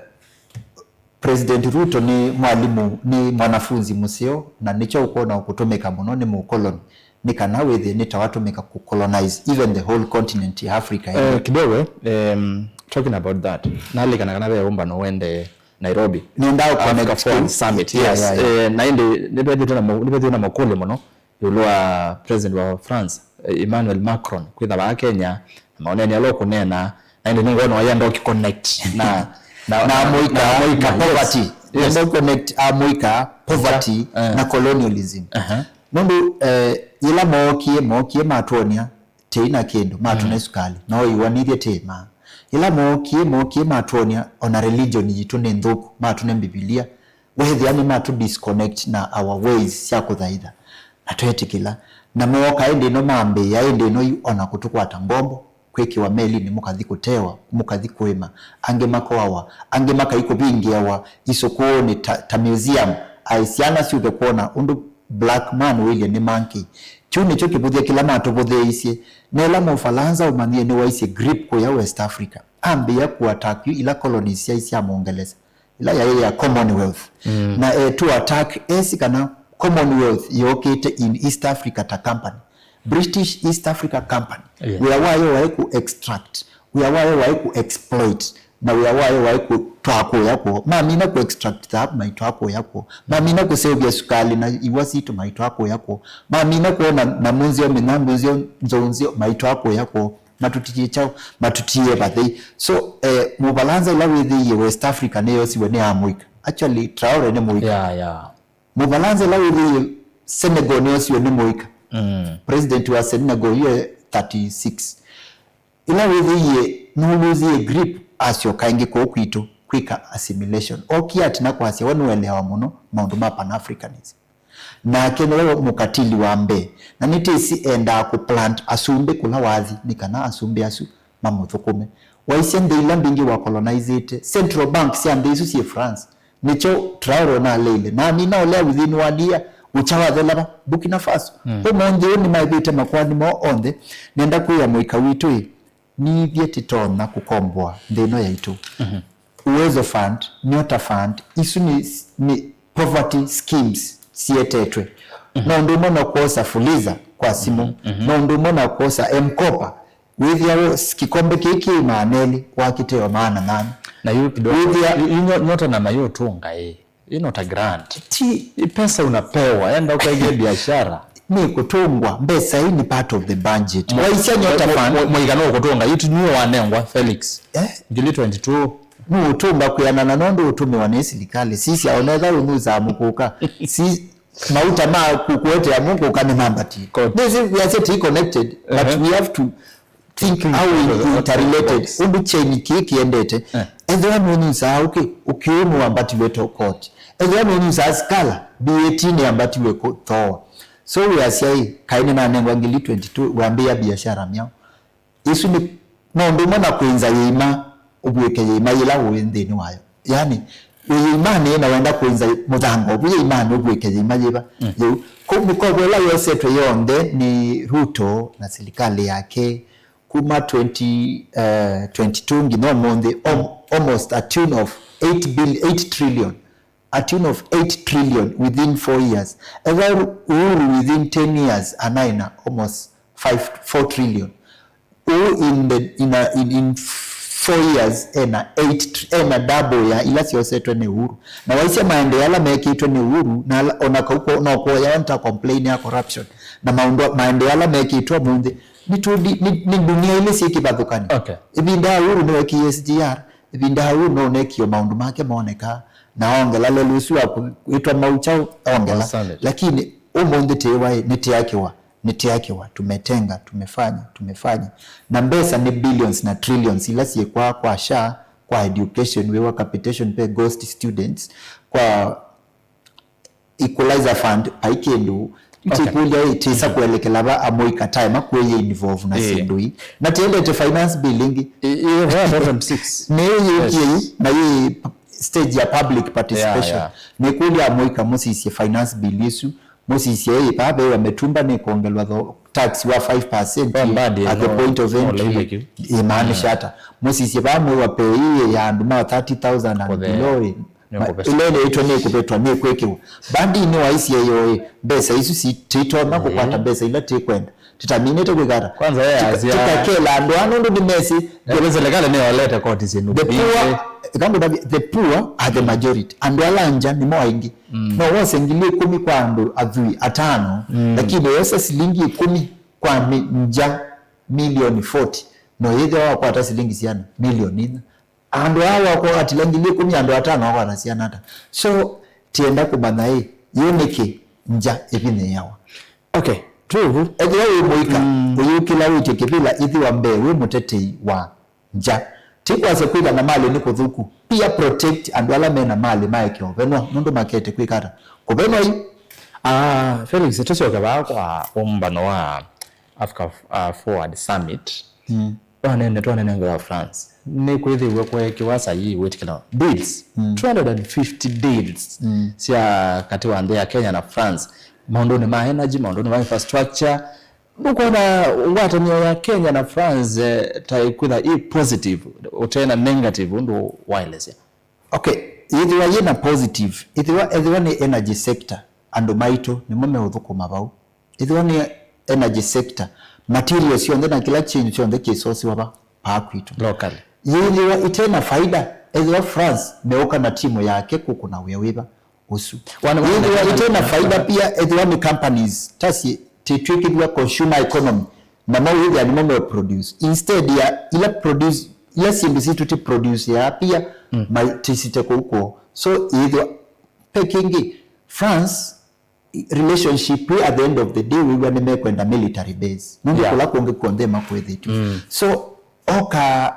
President Ruto nĩ mwalimũ, nĩ mwanafunzi mũseo, na nĩkyo ũkwona ũkũtũmĩka mũno nĩ mũkoloni, nĩ kana wĩthĩe nĩ ta watũmĩka kũcolonize even the whole continent ya Africa. Eh, kidogo, em, talking about that, nalikana kana ve ũmbano wende Nairobi. Nĩendaa Africa connect Forum Summit, yeah, yes, yeah, yeah. Eh, na ĩndĩ nĩvethĩtwe na mo-, nĩvethĩtwe na makũlyo mũno ĩũlũ wa President wa France, eh, Emmanuel Macron, kwĩtha vaa Kenya, na maũneeni ala ũkũneena, na ĩndĩ nĩngwona wayenda ũkĩconnect na, na, na amũika, na amũika, na poverty. Yes. Yes. Nenda connect amũika, poverty, eh, na colonialism. Aha. Nũndũ, eh, yĩla mookie, mookie matwonia, tĩi na kĩndũ, matũne, mm, sukali, no iwanithye tĩma. Yĩla mookie, mookie matwonia ona religion yitũ nĩ nthũku, matũne Mbivilia. Wethĩa nĩmatũ disconnect na our ways sya kũthaitha, na twetĩkĩla. Na mooka ĩndĩ ĩno mambĩĩa ĩndĩ ĩno yu ona kũtũkwata ngombo, kwĩkĩwa melinĩ mũkathi kũtewa, mũkathi kũĩma, angĩ makoawa, angĩ makai kũvingĩawa isũkũũnĩ ta, ta museum, aĩ syana syũke kwona ũndũ Black man ũilye nĩ monkey. Kyu nĩkyo kĩvũthya kĩla matũvũthĩĩisye. Na ĩla Mũfalansa ũmanyie nĩwaisye grip kũya West Africa, ambĩĩa kũattack yu ila colonies syaĩ sya Mũngelesa. ĩla yaĩ ya Commonwealth. Mm. Na e, to attack esi kana Commonwealth yokĩte in East Africa ta company. British East Africa Company. Yeah. Wĩa wayo waĩ ku extract. Wĩa wayo waĩ ku exploit. Na wĩa wayo waĩ kũtwaa kũya kwoo. Mamina ku extract thahabu, maitwaa kũya kwoo. Mamina kũseũvya sukali na iwa sitũ, maitwaa kũya kwoo. Mamina kwoo na, na mũnzeo mĩnyandu nzeo, nzou nzeo, maitwaa kũya kwoo. Matũtiie kyaũ? Matũtiie vathei. So, eh, Mũvalanza ĩla wĩthĩie West Africa nĩyosiwe nĩ Amũika. Actually, Traore nĩ Mũika. Yeah, yeah. Mũvalanza ĩla wĩthĩie Senegal nĩyosiwe nĩ Mũika. Mm. President wa Senegal yĩ thirty-six. Ĩla wĩthĩie nũlũzie grip, asyoka ĩngĩ kũu kwitũ kwĩka assimilation. Okie atina kwasya we nũeleawa mũno maũndũ ma Pan-Africanism. Nake nĩwe mũkatili wa mbee, na nĩtĩsĩ endaa kũplant asumbĩ kũla wathi nĩ kana asumbĩ asu mamũthũkũme. Waisye nthĩ ila mbingĩ wa colonizĩte, central bank sya nthĩ isu syĩ France. Nĩkyo Traore ũnaleile. Na amina ũlea within one year, ũkya wathela va Burkina Faso. Mm. Ũmũnthĩ ũũ nĩmaĩvĩte makoani moo onthe. Nenda kwĩa mũika witũ-ĩ, nĩthyĩ tĩtonya kũkomboa nthĩ ĩno yaitũ. Mhm. Uwezo Fund, Nyota Fund, isu nĩ, nĩ poverty schemes sietetwe. Mhm. No ũndũ ũmwe na kwosa Fuliza kwa simũ. Mhm, mhm. No ũndũ ũmwe na kwosa M-Kopa. Wĩthĩa wo, s-, kĩkombe kĩĩ kĩ maana elĩ, wakĩteo maana nana. Na yu kidogo. Wĩthĩa yu, yu nyo-, Nyota na mayũtũnga ĩ. Ĩ not a grant. Ti i pesa unapewa, enda ũkaige biashara. Nĩ kũtũngwa, mbesa ii nĩ part of the budget. Mo-, waisya Nyota mo-, Fund. Mo-, mũigana ũkũtũnga, yu nĩwe wanengwa, Felix. Eh? Ngili twenty-two. Nũũtũnga kwĩanana nũndũ ũtũmĩwa nĩ silikalĩ. Sisya, onetha ũnusaa mũkũka. Si, mauta ma kũkũetea mũkũka nĩ mambatie. Koti. Nĩsĩ, we are still connected, but Ehe. we have to think Think how we out of the, out of the interrelated. Box. Ũndũ chain kĩĩ kĩendete. Eh. Ethĩwa nũnyusaa ũkĩ, ũkĩũ nĩwambatiwe to court. Ethĩwa nũnyusaa skala, B A T nĩyambatiwe kũ-, thooa. So we are saying, kaĩ nĩnanengwa ngili twenty-two, wambĩĩa biashara myaũ. Isu nĩ, no ũndũ ũmwe na kwĩnza yĩima, ũvw'ĩke yĩima yĩla ũĩ nthĩnĩ wayo. Yani, wĩ yĩimanĩ na wenda kwĩnza mũthanga ũvu yĩimanĩ, ũvw'ĩke yĩima yĩva? Mm. Yĩu. Kũu mĩkovo ĩla yosetwe yonthe nĩ Ruto na silikalĩ yake, kuma twenty, eh, twenty-two nginya ũmũnthĩ, al-, almost a tune of eight bill, eight trillion. A tune of eight trillion within four years. Ethĩwa Uhuru within ten years anaĩ na almost five, four trillion. Ũũ in the, in a, in, in four years ena eight tr-, ena double ya ila syosetwe nĩ Uhuru. Na waisye maendeeo ala mekĩtwe nĩ Uhuru, na ala, ona kau ko-, no kuoya nta complain ya corruption. Na maũndũ, maendeeo ala mekĩtwe ũmũnthĩ, nĩ tũdi-, nĩ, nĩ dunia ilĩ syĩ kĩvathũkanyo. Okay. Ĩvinda ya Uhuru nĩwekie S G R, ĩvinda ya Uhuru no ũnekio maũndũ make mooneka, na ongela lelũ ũsu wa kwĩtwa Mau Chau, ongela. Asante. Lakini ũmũnthĩ tĩĩwa ĩ, nĩtĩakĩwa, nĩtĩakĩwa, tumetenga, tumefanya, tumefanya. Na mbesa nĩ billions na trillions ila syĩkwaa kwa SHA, kwa education, wĩwa capitation pay, ghost students, kwa Equalizer Fund, vai kĩndũ, okay, nĩtĩkũlya ĩ, tĩsa, mhm, kũelekela va amũika taema kwĩyĩ involve na, ĩĩ, syĩndũ ii. Na tiendete finance bill ĩngĩ. Ĩ, ĩ, four thousand six. Nĩ yĩũkie, yes, ĩ, na yĩ stage ya public participation. Yeah, yeah. Nĩkũlya amũika mũsisye finance bill ĩsu, mũsisye ĩ, vaa ve wa mĩtumba nĩkongelwa tho-, tax wa five percent at the point of entry. Ĩmaanisha ata? Mũsisye vaa mwĩ wa pay ĩ ya andũ ma thirty thousand and below ĩ. Nĩkũvetwa. Ĩla ĩneetwe nĩkũvetwa, nĩkwĩkĩwa. Bandi nĩwaisye yo ĩ, mbesa isu si-, titonya kũkwata mbesa ila tĩkwenda. Tĩtaminĩte kwĩka ata? Kwanza ye asia tũkakela andũ aa nũndũ nĩmesĩ. Nĩwĩ serikali nĩyolete koti syĩndũ mbingĩ. The poor, ĩka ngũtavye, the poor are the majority. Andũ ala ngya nĩmo aingĩ. Mm. No wose ngili ĩkũmi kwa andũ athwii atano, mm, lakini wosa silingi ĩkũmi kwa mi-, ngya milioni forty, no yĩthĩwa wakwata silingi siana milioni inya. Andũ aa wakwa atila ngili ĩkũmi, andũ atano wakwata siana ata? So, tienda kũmanya ĩ, yĩu nĩkĩ ngya ĩvinyĩĩawa? Okay, twĩ vu. Ethĩwa wĩ mũika, mm, ũyũkĩla wĩtye kĩvĩla, ĩthĩwa mbee wĩ mũtetei wa ngya. Ti kwasya kwĩka na malĩ nĩ kũthũku. Pia protect andũ ala me na malĩ maeke ũvenwa, nũndũ makete kwĩka ata? Kũvenwa yu. Ah, Felix, tũsyoke vaa kwa ũmbano wa Africa, ah, Forward Summit. Mm. Twanene, twanene nthĩ ya France. Nĩkwĩthĩiwe kweekĩwa saii wĩtĩkĩlano. Deals. Mm. Two hundred and fifty deals, mm, sya katĩ wa nthĩ ya Kenya na France. Maũndũnĩ ma energy, maũndũnĩ ma infrastructure. Ndũkwona ngwatanĩo ya Kenya na France, eh, ta ĩkwĩtha ĩ positive, ũte na negative, ũndũ waelesya? Okay. Yĩthĩwa yĩna positive, ĩthĩwa, ethĩwa nĩ energy sector, andũ maitũ nĩmo meũthũkũma vau. Ĩthĩwa nĩ energy sector, material syonthe na kĩla kĩndũ kyonthe kĩsosiwa va paa kwitũ. Locally. Yĩthĩwa ĩtena faida, ethĩwa France meũka na timu yake kũkũna wĩa wĩva ũsu. Wana, wana, yĩthĩwa wana, ĩtena wana, faida wana. Pia, ethĩwa nĩ companies ta si tĩtwĩkĩthwa consumer economy, na mau ĩthĩa nĩmo me produce instead ya ila produce, ila syĩndũ sitũ ti produce ya pia, mm, mai tisite kũu kwoo. So yĩthĩwa pe kĩngĩ, France relationship at the end of the day wĩw'a nĩmekwenda military base nũndũ, yeah, kũla kũngĩ kw'onthe makwĩthĩtw'e. Mm. So oka,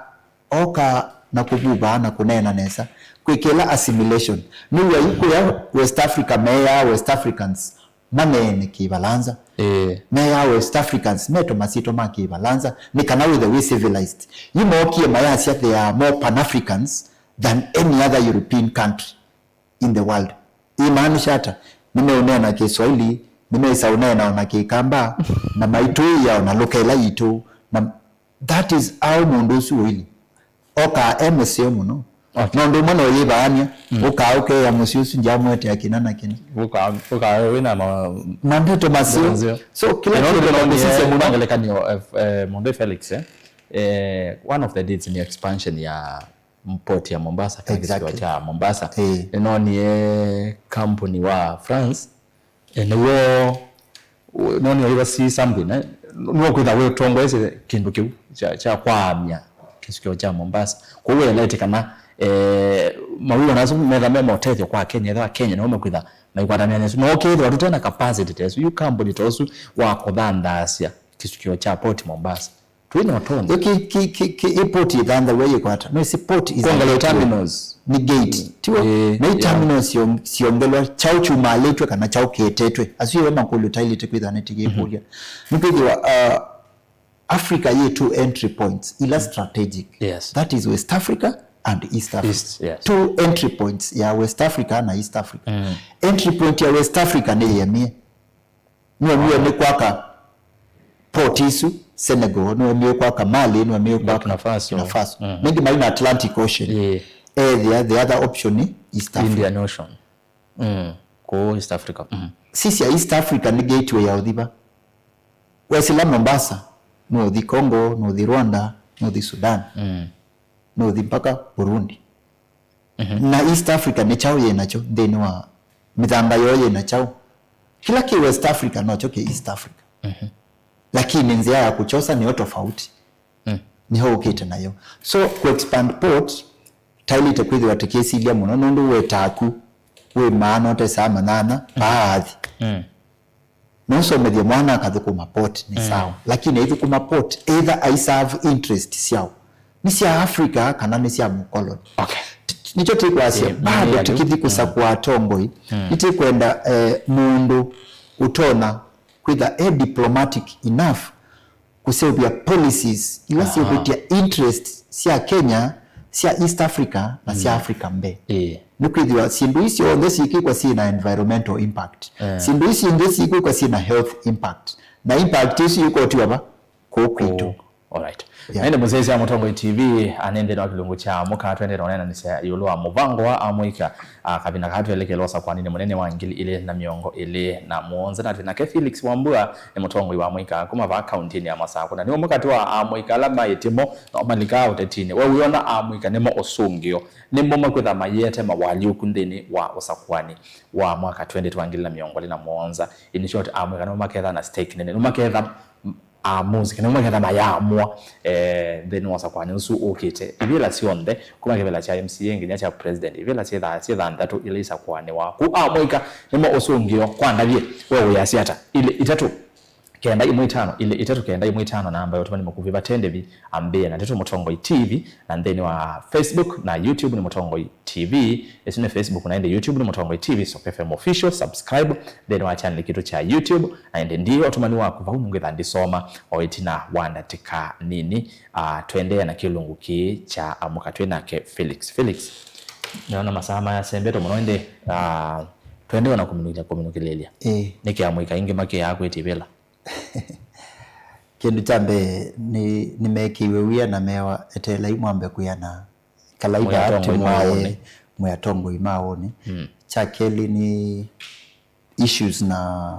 oka na kũvuvaa na kũneena nesa, kwĩkĩla assimilation. Nĩw'a yu kũya West Africa meeaa West Africans maneene Kĩvalanza. Ĩĩ. Meeaa West Africans me tũmasyĩtwa ma Kĩvalanza nĩ kana wĩthe wĩ civilized. Yu mookie mayasya they are more Pan-Africans than any other European country in the world. Imaanisha ata? Nĩmeũneena Kĩswahili, nĩmeĩsa ũneena ona Kĩkamba, na maitũĩa ona lũka ĩla yitũ, na that is how mũndũ ũsu ũilyĩ. Okaa e mũseo mũno. Okay. Na ũndũ ũmwe no yĩvaany'a, mm, ũkaa ũkeea mũsyĩ ũsu ndyamũetea kĩna na kĩna. Ũkaa, ũkaa wĩna ma- mandeto maseo. Maseo. So, kĩla kĩndũ kũsisya mũno. Ngelekany'o, eh, eh, mũndũ Felix, eh, eh, one of the deeds ni expansion ya port ya Mombasa, kana, exactly, kĩsio kya Mombasa. Eh. Nĩnonie company wa France, eh, nĩw'o, nĩnonie ũiva si something, eh, nĩw'o kwĩtha wĩtongoesye kĩndũ kĩu kya, kya kwaamya kĩsio kya Mombasa. Kwoou wĩelete kana, eh, mawĩw'ano asu metha me motethyo kwa Kenya, ethĩwa Kenya nĩmo mekwĩtha maikwatanĩa nesu. No kethĩwa tũtena capacity tesu, yu company tosu wa kũthandaasya kĩsio kya port Mombasa. Twĩ na ũtonyi. Ĩ ki, ki, ki, ki, ĩ port ĩthanthawa yĩkwata. No ĩsĩ port is a gateway. Terminals. Nĩ gate. Mm. Tiw'o? Ĩĩ, na i, yeah, terminals sion-, siongelwa kyaũ kyumalĩtw'e kana kyaũ kĩetetwe. Asu ĩwe makũlyo tailĩte kwĩthana tĩkĩkũlya. Mhm. Nĩkwĩthĩwa, uh, Africa yĩ two entry points ila strategic. Yes. That is West Africa and East Africa. East, yes. Two entry points ya West Africa na East Africa. Mm. Entry point ya West Africa nĩ yemie. Nĩwemie nĩ kwaka port isu, Senegal, nĩwemie kwaka Mali, nĩwemie kwaka Burkina Faso. Burkina Faso. Mhm. Nĩngĩ mai na Atlantic Ocean. Yeah. Ethĩa, the other option ni East Africa. Indian Ocean. Mm. Kũu East Africa. Mm. Sisya East Africa nĩ gateway ya ũthi va. Wesĩla Mombasa, nũthi Congo, nũthi Rwanda, nũthi Sudan. Mm. Nũthi mpaka Burundi. Mhm. Na East Africa nĩ kyaũ yĩ nakyo nthĩnĩ wa mĩthanga yoo yĩ na kyaũ? Kĩla kĩ West Africa nokyo kĩ East Africa. Mhm. Lakini nzĩa ya kũkyosa nĩyo tofauti. Mm. Nĩho ũkĩte nayo. So, kũ expand port, tailĩte kwĩthĩwa tũkĩsilya mũno, nũndũ we taku wĩ maana ũtesaa manyanya, mm, paathi. Mm. Nũsomethye mwana akathũkũma port nĩ, mm, sawa. Lakini aithũkũma port, either aiserve interest syaũ. Nĩ sya Africa kana nĩ sya mũkoloni. Okay. T-, t-, nĩkyo tĩkwasya, yeah, bado, yeah, tũkĩthi, mm, kũsakũa atongoi, mm, nĩtĩkwenda, eh, mũndũ ũtonya kwĩtha e diplomatic enough kũseũvya policies ila, aha, syĩvĩtya interest sya Kenya, sya East Africa, na sya, mm, Africa mbee. Ĩĩ. Nĩkwĩthĩwa syĩndũ ii syonthe syĩkĩkwa syĩ na environmental impact. Eh. Syĩndũ ii syonthe syĩkĩkwa syĩ na health impact. Na impact ĩsu yĩkotiwa va? Kũu kwitũ. Kũu. Alright. Yeah. Na ĩndĩ mũsyaĩĩsya Mũtongoi T V, anĩ nthĩnĩ wa kĩlungu kya mũka, twendete ũneenanĩsya ĩũlũ wa mũvango wa amũika, a, kavinda kaa twelekele ũsakwaninĩ mũnene wa ngili ilĩ na mĩongo ĩlĩ na mũonza, na twĩ nake Felix Wambua, nĩ mũtongoi wa amũika kuma vaa kauntinĩ ya Masakũ, na nĩ ũmwe katĩ wa amũika ala maĩ timo na malikaa ũtetinĩ. We wĩona amũika nĩmo ũsũngĩo, nĩmo makwĩtha mayĩete mawalyũku nthĩnĩ wa ũsakwani wa mwaka twenty twenty wa ngili na mĩongo ĩlĩ na mũonza? In short, amũika nĩmo maketha na stake nene, nĩmo maketha amuzi, kana maketha mayamwa, eh, nthĩnĩ wa ũsakwani ũsu ũkĩte. Ivĩla syonthe, kuma kĩvĩla kya M C A nginya kya president, ivĩla syĩ tha-, syĩ thanthatũ ila isakũanĩwa. Kũu amũika nĩmo ũsũngĩo. Kwa ndavye, we wĩasya ata? Ilĩ itatũ kenda imwe itano, ilĩ itatũ kenda imwe itano, namba ya ũtũmani mũkuvĩ vate ndĩvi, ambĩĩa na Ndeto Mũtongoi T V, na nthĩnĩ wa Facebook na YouTube nĩ Mũtongoi T V. Ĩsu nĩ Facebook, na ĩndĩ YouTube nĩ Mũtongoi T V, Soko F M Official. Subscribe nthĩnĩ wa channel kitũ kya YouTube, na ĩndĩ ndiĩ ũtũmani waku vau nĩngwĩtha ndisoma o ĩtina wa ndatĩka nini. Ah, tũendee na kĩlungu kĩĩ kya amũka twĩ nake Felix. Felix, nĩona masaa mayasembetwe mũno, ĩndĩ, ah, tũendee na kũminũkĩlya, kũminũkĩlĩlya. Ĩĩ. Nĩkĩ amũika aingĩ makĩaa kwĩtĩvĩla? Kĩndũ kya mbee, nĩ, nĩmekĩiwe wia na mewa eteelai mwambe kwĩana. Kalai mũyatongoi mwaũnĩ. mwĩ atongoi ma woni. Mm. Kya kelĩ nĩ issues na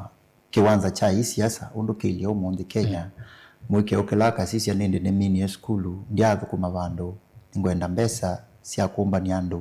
kĩwanza kya ii siasa ũndũ kĩilyĩ ũmũnthĩ Kenya. Mm. Mũike ũkĩla akasisya nĩndĩ nĩminie sukulu, ndyaathũkũma vandũ, nĩngwenda mbesa sya kũmbany'a andũ,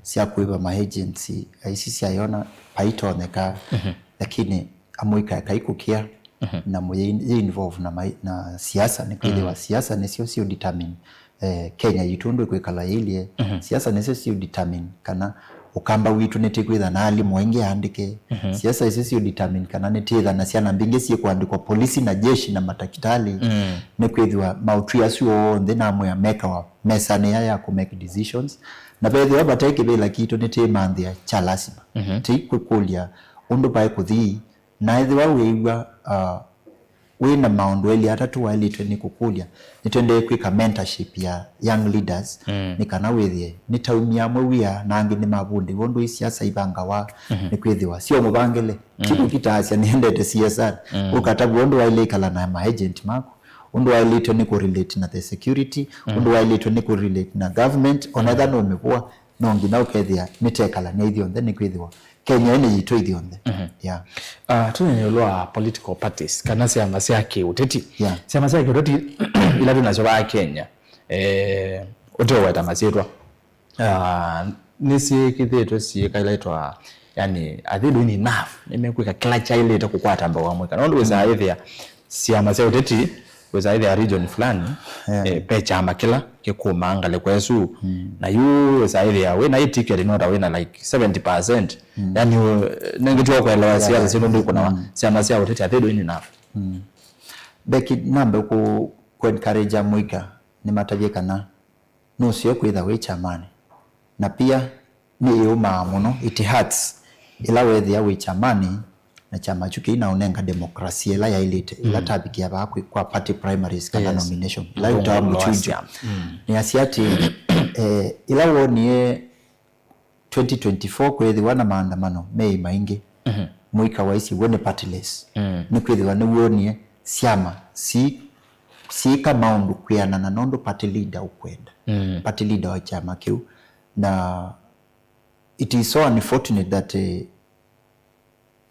sya kũĩva ma agency, aisi syayona paitonyeka, mhm, lakini amũika kaikũkĩa, mhm, na mũyĩ involve na, mai- na siasa, nĩkwĩthĩwa, mm, siasa nĩsyo siũ determine eh, Kenya yitũ ũndũ ĩkwĩkala yĩilyĩ. Mhm. Siasa nĩsyo siũ determine kana Ũkamba witũ nĩtĩkwĩtha na alimũ aingĩ aandĩke. Mhm. Siasa isu siũ determine kana nĩtĩtha na syana mbingĩ syĩkũandĩkwa polisi na jeshi na matakitali. Mm. Nĩkwĩthĩwa maũtwi asu onthe namwĩa mekawa mesanĩ ya, ya kũ make decisions. Na vethĩwa vate kĩvĩla kitũ nĩtĩmanthĩa kya lasima. Mhm. Tĩikũkũlya ũndũ vaĩ kũthi Na ethĩwa wĩĩw'a, uh, wĩ na maũndũ elĩ atatũ waĩlĩtwe nĩ kũkũlya, nĩtũendee kwĩka mentorship ya young leaders, mm, nĩ kana wĩthĩe nĩtaumya amwe wia na angĩ nĩmavundĩw'a ũndũ isiasa ivangawa, mhm, nĩkwĩthĩwa syo mũvangĩle. Mm. Ti kũkitaasya nĩendete C S R, mm, ũkatavw'a ũndũ waĩle ĩkala na maagent maku, ũndũ waĩlĩtwe nĩ kũrelate na the security, mm, ũndũ waĩlĩtwe nĩ kũrelate na government, ona, mm, etha nũmĩvũa, no nginya ũkethĩa nĩtekalany'a ithyonthe, nĩkwĩthĩwa Kenya ĩno yitũ ithyonthe. Mhm. Yeah. Ah, tũnene ĩũlũ wa political parties, kana syama sya kĩũteti. Yeah. Syama sya kĩũteti ila twĩ nasyo vaa Kenya, eh, ũteũweta masyĩtwa, ah, nĩsyĩkĩthĩtwe syĩka ila itwa, yani, are they doing enough? Nĩmekwĩka kĩla kyaĩlĩte kũkwata mbau wa mũika? Nũndũ wĩsaa, mm, ĩthĩa syama sya ũteti, wĩsaa ĩthĩa region fulani, yeah, eh, ve kyama kĩla kĩkũmaa ngalĩko ĩsu. Mm. Na yu wĩsaa ĩthĩa wĩ na ĩ ticket no ta wĩ na, like, seventy percent. Mm. Yani, nengĩtiwa kũelewa, yeah, siasa syĩndũ ndikũnawa. Mm. Syama sya ũteti, are they doing enough? Mm. Becky, nambe ku, ku encourage mũika, nĩmatavye kana nũseo kwĩtha wĩ kyamanĩ. Na pia nĩ ĩũmaa mũno, it hurts, ĩla weethĩa wĩ kyamanĩ na kyama kyu kĩinaũnenga demokrasia ĩla yaĩlĩte, ĩla, mm, tavikĩa vaa kwĩ, kwa party primaries kana, yes, nomination, ĩla ĩtawa mũkyungyũ. Mm. Nĩasya atĩ, eh, ĩla woonie twenty twenty-four kwĩthĩwa na maandamano meĩ maingĩ, mhm, mũika waisye w'o nĩ partyless. Mm. Nĩkwĩthĩwa nĩw'onie syama si, siĩka maũndũ kwĩanana na ũndũ party leader ũkwenda. Mm. Party leader wa kyama kĩu. Na it is so unfortunate that, eh,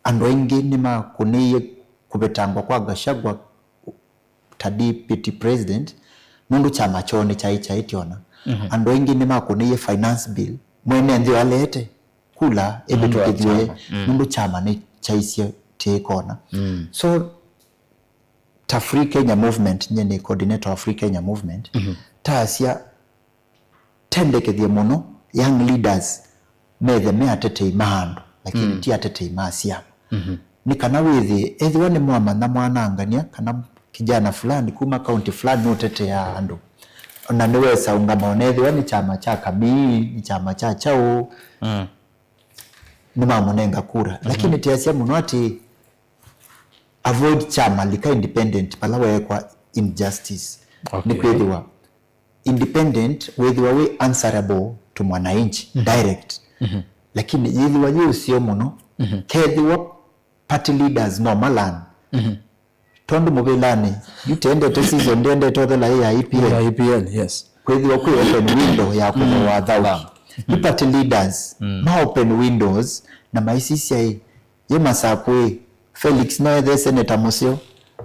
andũ aingĩ nĩmakũnĩie kũvetangwa kwa Gachagua ta deputy president, nũndũ kyama kyoo nĩkyaĩ kyaĩtye ona. Mhm. Andũ aingĩ nĩmakũnĩie finance bill, mwene nthĩ aleete kula ĩvĩtũkĩthw'e, mm, nũndũ kyama nĩkyaisye tĩĩkona. Mm. So, ta Free Kenya Movement, nyie nĩ coordinator wa Free Kenya Movement, mhm, taasya tendekethye mũno young leaders methe me atetei ma andũ, lakini, mm, ti atetei ma syama. Mhm. Nĩ kana wĩthĩe, ethĩwa nĩmwamanya mwanangania kana kijana fulani kuma kaunti fulani nũteteaa andũ, na nĩwesa ũngama ona ethĩwa nĩ kyama kya kamii, nĩ kyama kya kyaũ, mm, nĩmamũnenga kura. Mhm. Lakini tiasya mũno atĩ avoid kyama, lika independent vala weekwa injustice. Okay. Nĩkwĩthĩwa independent wĩthĩwa wĩ answerable to mwananchi, mhm, direct. Mhm. Lakini yĩthĩwa yĩ ũseo mũno, mhm, kethĩwa party leaders no malan. Mhm. Tondũ mũvĩlanĩ, yu tendete season, ndendete ũthela ĩ ya E P L. Ya E P L, yes. Kwĩthĩwa kwĩ open window ya kũthooa, mm, athauki. Yu party leaders, mm, ma open windows na maisisya ĩ, yĩ Masakũ ĩ, Felix no ethe senator mũseo,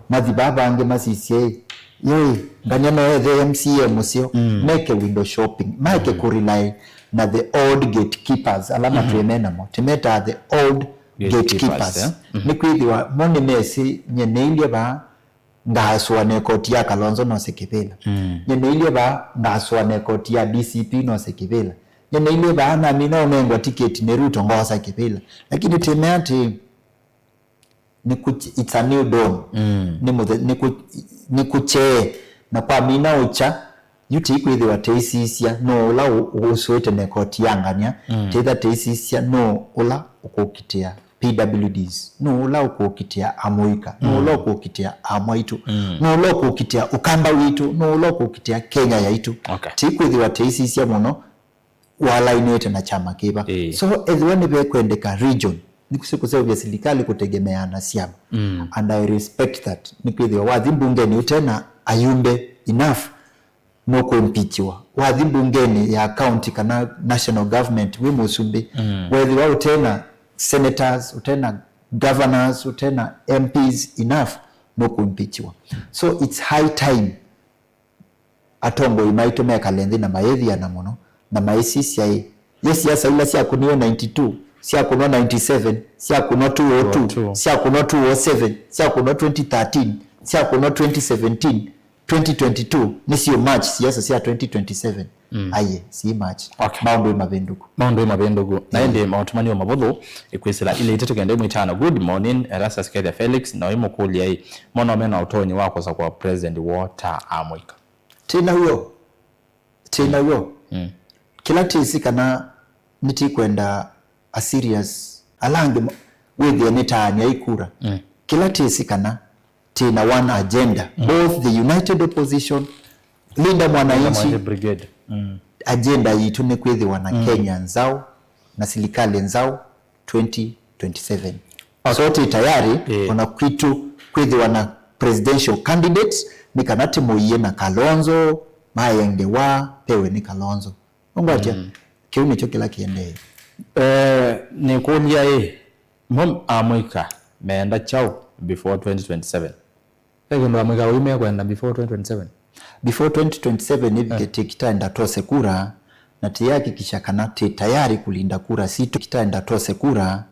mathi vaa vangĩ masisye ĩ, yoi, Ngania no ethe M C A mũseo, mm, meke window shopping, maeke, mm, kũrely na the old gatekeepers, ala, mhm, matwĩe me namo, tĩmetaa the old gatekeepers, gatekeepers, yeah. Mhm. Nĩkwĩthĩwa mo nĩmesĩ, nye nĩilye vaa, ngaasũanĩa ĩkoti ya Kalonzo nose kĩvĩla. Mm. Nye nĩilye vaa, ngaasũanĩa ĩkoti ya D C P nose kĩvĩla. Nye nĩilye vaa, namina ũnengwa tiketi nĩ Ruto ngosa kĩvĩla. Lakini tĩmea atĩ, nĩ kũ-, it's a new dawn. Mm. Nĩ mũthe-, nĩ kũ-, nĩ kũkyee, na kwamina ũkya, yu tĩikwĩthĩwa tĩisisya nũũ ũla ũ-, ũsũĩte na ĩkoti ya Ngania, mm, tĩitha tĩisisya nũũ ũla ũkũkitĩa P W Ds, nũũ ũla ũkũkitĩa amũika, nũũ ũla, mm, ũkũkitĩa amwaitũ, mm, nũũ ũla ũkũkitĩa Ũkamba witũ, nũũ ũla ũkũkitĩa Kenya yaitũ. Okay. Tĩikwĩthĩwa tĩisisya mũno walainĩte na kyama kĩva. Ĩĩ. So, ethĩwa nĩvekwendeka region, nĩkũsĩ kũseũvya silikalĩ kũtegemeaa na syama. Mm. And I respect that. Nĩkwĩthĩwa wathi mbungeni ũte na ayumbe enough, nũkũimpichiwa. Wathi mbungenĩ ya county kana national government wĩ mũsumbĩ, mm, wethĩwa ũtena senators, ũtena governors, ũtena M Ps enough, nũkũimpeachiwa. So it's high time atongoi maitũ mekale nthĩ na mayĩthiana mũno, na maisisya ĩ, ye siasa ila syakũniwe ninety-two, syakũnwa ninety-seven, syakũnwa two oh two, two oh two, syakũnwa two oh seven, syakũnwa twenty thirteen, syakũnwa twenty seventeen, twenty twenty-two, nĩsyo match siasa sya twenty twenty-seven. Mm. Aiye, si match. Okay. Maũndũ ĩ mavĩndũku. Maũndũ ĩ mavĩndũku. Na, mm, ĩndĩ maũtũmani o mavũthũ, ĩkwĩsĩla ilĩ itatũ kenda ĩmwe itano. Good morning, Erastus Kethia Felix, na ũimũkũlya ĩ, mona mena ũtonyi wa kũsakũa president woo ta amũika? Tĩ naw'o. Tĩ naw'o. Mm. Kĩla tĩsĩ kana nĩtĩkwenda a serious, ala angĩ ma-, wĩthĩe nĩtaanĩa ikura. Mm. Kĩla tĩsĩ kana tĩ na one agenda, mm, both the united opposition, Linda Mwananchi, Linda Mwananchi Brigade. Mm. Agenda yitũ nĩ kwĩthĩwa na, mm, Kenya nzaũ na silikalĩ nzaũ twenty twenty-seven. Okay. So tĩ tayari, eh, ona kwitũ kwĩthĩwa na presidential candidates, nĩ kana tĩmũie na Kalonzo, mayengewa, pewe nĩ Kalonzo. Ũngwatya? Mm. Kĩu nĩkyo kĩla kĩendee. Eh, nĩkũlya ĩ, mo amũika meenda kyaũ before twenty twenty-seven? Ve kĩndũ amũika ũyu mekwenda before twenty twenty-seven? Before twenty twenty-seven ĩvike, eh, tĩkitaenda tose kura, na tĩyakikisha kana tĩ tayari kulinda kura sitũ. Tĩkitaenda tose kura,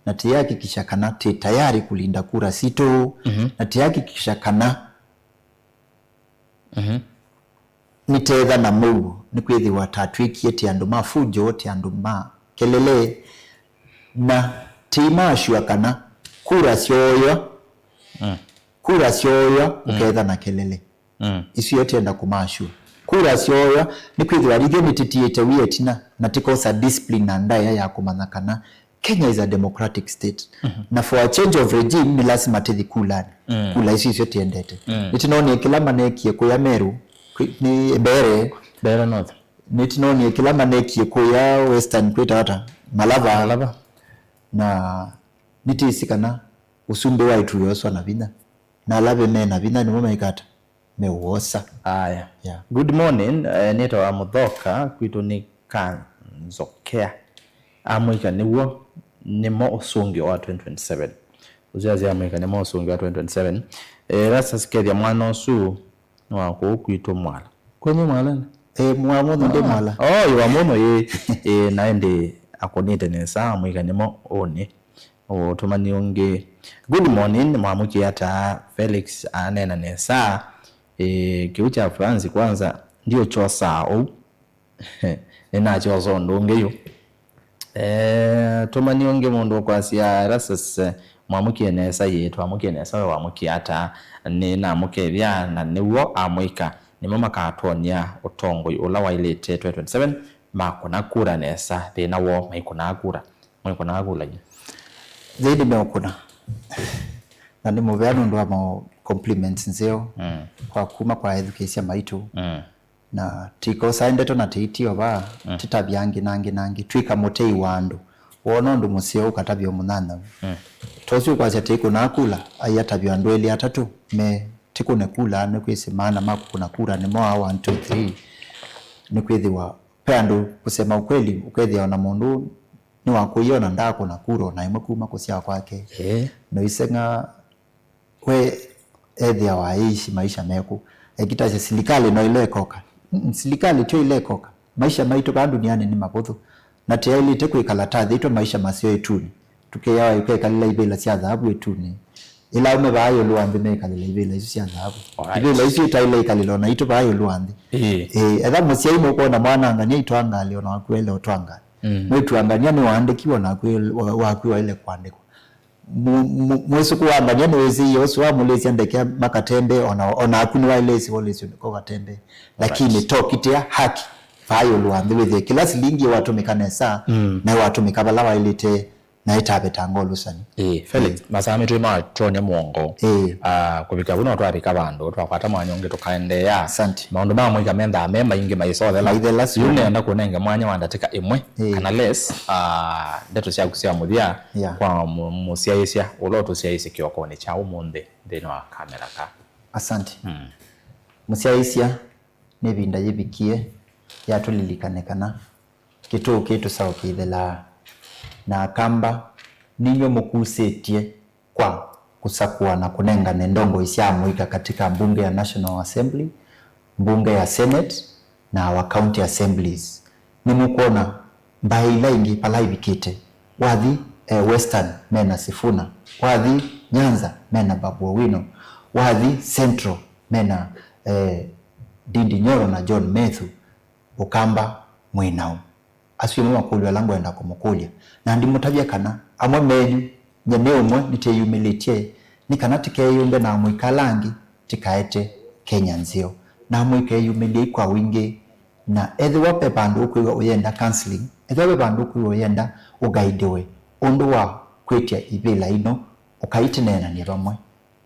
na tĩyakikisha kana tĩ tayari kulinda kura sitũ, mhm, na tĩyakikisha kana, mhm, nĩtetha na mũuo, nĩkwĩthĩwa tatwĩkie tĩ andũ ma fujo, tĩ andũ ma kelele, na tĩimaasua kana kura syooywa, mm, kura syooywa, mm, ũketha na kelele. Mm. Isu yo tienda kũmaasua. Kura syooywa, nĩkwĩthĩwa ithyĩ nĩtĩtiĩte wia ĩtina, na tĩkosa discipline na ndaĩa ya kũmanya kana Kenya is a democratic state. Mhm. Na for a change of regime, nĩ lasima tĩthi kulani. Mm. Kula isu isyo tiendete. Mm. Nĩtinonie kĩla manekie kũya Meru, kwĩ-, nĩ Mbeere. Mbeere North. Nĩtinonie kĩla manekie kũya Western, kwĩta ata? Malava. Malava. Na nĩtĩsĩ kana ũsumbĩ wa ĩtuĩ ũswa na vinya. Na ala ve me na vinya nĩmo meĩka ata? Meũwosa. Aya. Yeah. Good morning, eh, nĩtawa Mũthoka, kwitũ nĩ Kanzokea. Amũika nĩw'o, nĩmo ũsũngĩo wa twenty twenty-seven. Ũsyaĩĩsya amũika nĩmo ũsũngĩo wa twenty twenty-seven. Eh, Erastus Kethia mwana ũsu nĩ wa kũu kwitũ Mwala. Kwenyu Mwalani? Eh, mwa mũno ndĩ Mwala. Oh, yu wa mũno ĩ. Eh, na ĩndĩ akũnĩte nesa, amũika nĩmo ũnĩ. Ũtũmani ũngĩ. Good morning, mwamũkĩa ata? Felix aneena nesa. Ĩĩ, kĩu kya France kwanza, ndiũkyosaa ũu. Nĩnakyosa ũndũ ũngĩ yu. Eh, ũtũmani ũngĩ mũndũ ũkwasya, Erastus, eh, mwamũkie nesa. Ĩĩ, twamũkie nesa, we wamũkie ata? Nĩnamũkethya, na nĩw'o amũika. Nĩmo makatwony'a ũtongoi ũla waĩlĩte twenty twenty-seven, makũna kura nesa. Thĩna woo, maikũnaa kura. Mwĩkũnaa kula inyw'ĩ? Zaidi meũkũna. Na nĩ mũvea nũndũ wa ma compliments nzeo, mm, kwa kuma kwa ethukĩĩsya maitũ. Mm. Na tikosae ndeto na tĩitio vaa, mm, tĩtavya angĩ na angĩ na angĩ. Twĩka mũtei wa andũ. Woona ũndũ mũseo ũkatavya mũnyanyaũ. Mm. Tosi ũkwasya tĩkũnaa kula, ai atavya andũ elĩ atatũ me tĩkũne kula, nĩkwĩsĩ maana ma kũkũna kula nĩmo aa one, two, three. Nĩkwĩthĩwa ve andũ, kusema ukweli, ũkethĩa ona mũndũ nĩwakũie ona ndaakũna kura ona ĩmwe kuma kũsyaa kwake. Ĩĩ. No iseng'a we ethĩawa aishi maisha meku. Ekitasya silikalĩ no ĩla ĩkoka. Mm, silikalĩ tyo ĩla ĩkoka. Maisha maitũ vaa ndunianĩ nĩ mavũthũ. Na tĩaĩlĩte kwĩkala tathĩtwe maisha maseo ĩtunĩ. Tũkĩawa ĩkekalĩla ivĩla sya thaavu ĩtunĩ. Ĩla aume vaa ĩũlũ wa nthĩ mekalĩla ivĩla isu sya thaavu. Alright. Ivĩla isu itaĩle ikalĩlwa naitũ vaa ĩũlũ wa nthĩ. Ĩĩ. Ĩĩ, etha mũsyai nũkwona mwana angania itwangalĩ, ona waku waĩle ũtwangalĩ. Mm. Mwĩtu angania nĩwaandĩkiwe, ona waku wa-, waku waĩle kũandĩkwa. Mu-, mu-, mwĩsũkũ wa angania nĩwĩsĩie ũsu wamũlĩsya ndeke makatembee, ona, ona aku nĩwaĩlĩsye ũlĩsyo ndeke ũkatembee. Lakini, alright, tokitĩa haki vaa ĩũlũ wa nthĩ, wĩthĩe kĩla silingi watũmĩka nesa, mm, na watũmĩka vala waĩlĩte. Na ĩtavetanga ũlũsani. Ĩĩ, Felix, ĩĩ, masaa maitũ nĩmatonya mũongo. Ĩĩ. Ah, kũvika vu no twavika vandũ, twakwata mwanya ũngĩ tũkaendeea. Asante. Maũndũ ma mũika mendaa me maingĩ maisoothela. Maithela. Yu nĩenda kũnenge mwanya wa ndatĩka ĩmwe, ĩĩ, kana less, ah, ndeto syaku sya mũthya, yeah, kwa mũ-, mũsyaĩĩsya ũla ũtũsyaĩĩsye kĩokonĩ kya ũmũnthĩ nthĩnĩ wa kamera ka. Asante. Mm. Mũsyaĩĩsya, nĩ ĩvinda yĩvikie, yatũlilikane kana kĩtũũ kĩĩ tũsaũkĩthĩlaa. Na Akamba, ninyw'ĩ mũkusĩtye kwa kũsakũa na kũnengane ndongoi sya amũika katika mbunge ya National Assembly, mbunge ya Senate, na our county assemblies. Nĩmũkwona mbaĩ ila ingĩ vala ivikĩte. Wathi, eh, Western, mena Sifuna. Wathi Nyanza, mena Babu Owino. Wathi Central, mena, eh, Ndindi Nyoro na John Methu. Ũkamba mwĩ naũ? Asu nĩmo makũlyo ala ngwenda kũmũkũlya. Na ndimũtavya kana amwe menyu, nyie nĩ ũmwe, nĩtĩyumĩlĩtye nĩ kana tĩkeyũmbe na amũika ala angĩ, tĩkaete Kenya nzeo. Na amũika eyumĩlyei kwa wingĩ. Na ethĩwa ve vandũ ũkwĩw'a ũyenda counseling, ethĩwa ve vandũ ũkwĩw'a ũyenda ũgaidĩwe ũndũ wa kwĩtya ivĩla ino, ũkai tũneenany'e vamwe.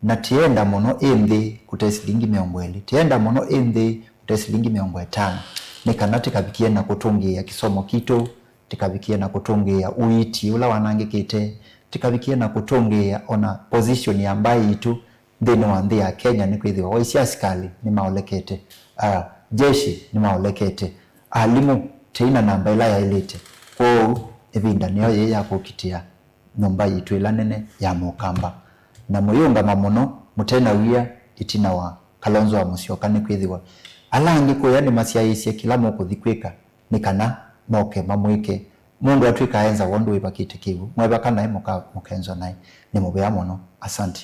Na tĩenda mũno ĩ nthĩ kũte silingi mĩongo ĩlĩ, tĩenda mũno ĩ nthĩ kũte silingi mĩongo ĩtano, nĩ kana tĩkavikie na kũtũngĩĩa kĩsomo kitũ, tĩkavikie na kũtũngĩĩa ũiiti ũla wanangĩkĩte, tĩkavikie na kũtũngĩĩa ona position ya mbaĩ itũ nthĩnĩ wa nthĩ ya Kenya, nĩkwĩthĩwa waisye asikalĩ nĩmaolekete, ah, jeshi nĩmaolekete, alimũ tĩina namba ĩla yaĩlĩte. Kwoou ĩvinda nĩyo yĩĩ ya kũkitĩa nyũmba yitũ ĩla nene ya Mũkamba. Na mũyĩũngama mũno mũte na wia ĩtina wa Kalonzo wa Musyoka, nĩkwĩthĩwa ala angĩ kũya nĩmasyaĩĩsye kĩla mũkũthi kwĩka nĩ kana moke mamwĩke. Mũndũ atw'ĩka enzawa ũndũ wĩvakĩte kĩw'ũ, mwevaka naĩ mũka-, mũkenzwa naĩ. Nĩ mũvea mũno. Asante.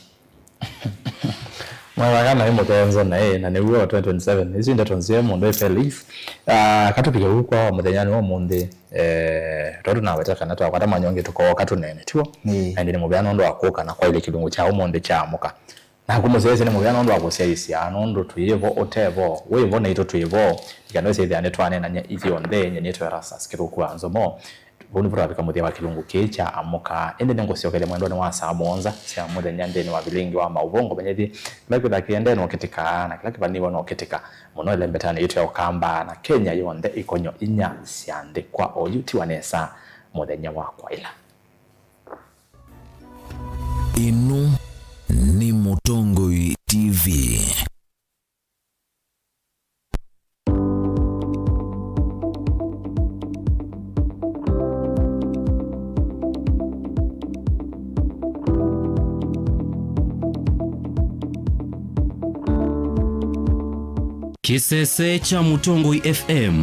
Mwevaka naĩ mũkenzwa naĩ, na nĩw'o twenty twenty-seven. Isu ndeto nzeo mũndũ e Felix. Ah, katũvike ũu kwa mũthenyanĩ wa ũmũnthĩ. Eh, tondũ naweta kana twakwata mwanya ũngĩ tũkooka tũneene, tiw'o? Ĩĩ. Na ĩndĩ nĩ mũvea nũndũ wa kũka na kwaĩlya kĩlungu kya ũmũnthĩ kya amũka. Naku mũsyaĩĩsya nĩ mũvea nũndũ wa kũsyaĩĩsya, nũndũ twĩ vo, ũte vo, wĩ vo naitũ twĩ vo, nĩ kana ũsyaĩĩsya nĩtwaneenany'a ithyonthe. Nyie nĩtwa Erastus Kĩthũku wa Nzomo. Vau nĩvo twavika mũthya wa kĩlungu kĩĩ kya amũka. Ĩndĩ nĩngũsyokelya mwendonĩ wa saa mũonza sya mũthenya nthĩnĩ wa vilingi wa maũvoo, ngũmenyethye kĩla kĩthakĩendee no kĩtĩka, na kĩla kĩvaniwe no kĩtĩka. Mũno ĩlembetanĩ yitũ ya Ũkamba na Kenya yonthe, ikonyo inya sya nthĩ kwa oyu tiwa nesa mũthenya wa kwaĩla. Ĩno nĩ Mũtongoi T V. Kĩsese kya Mũtongoi F M.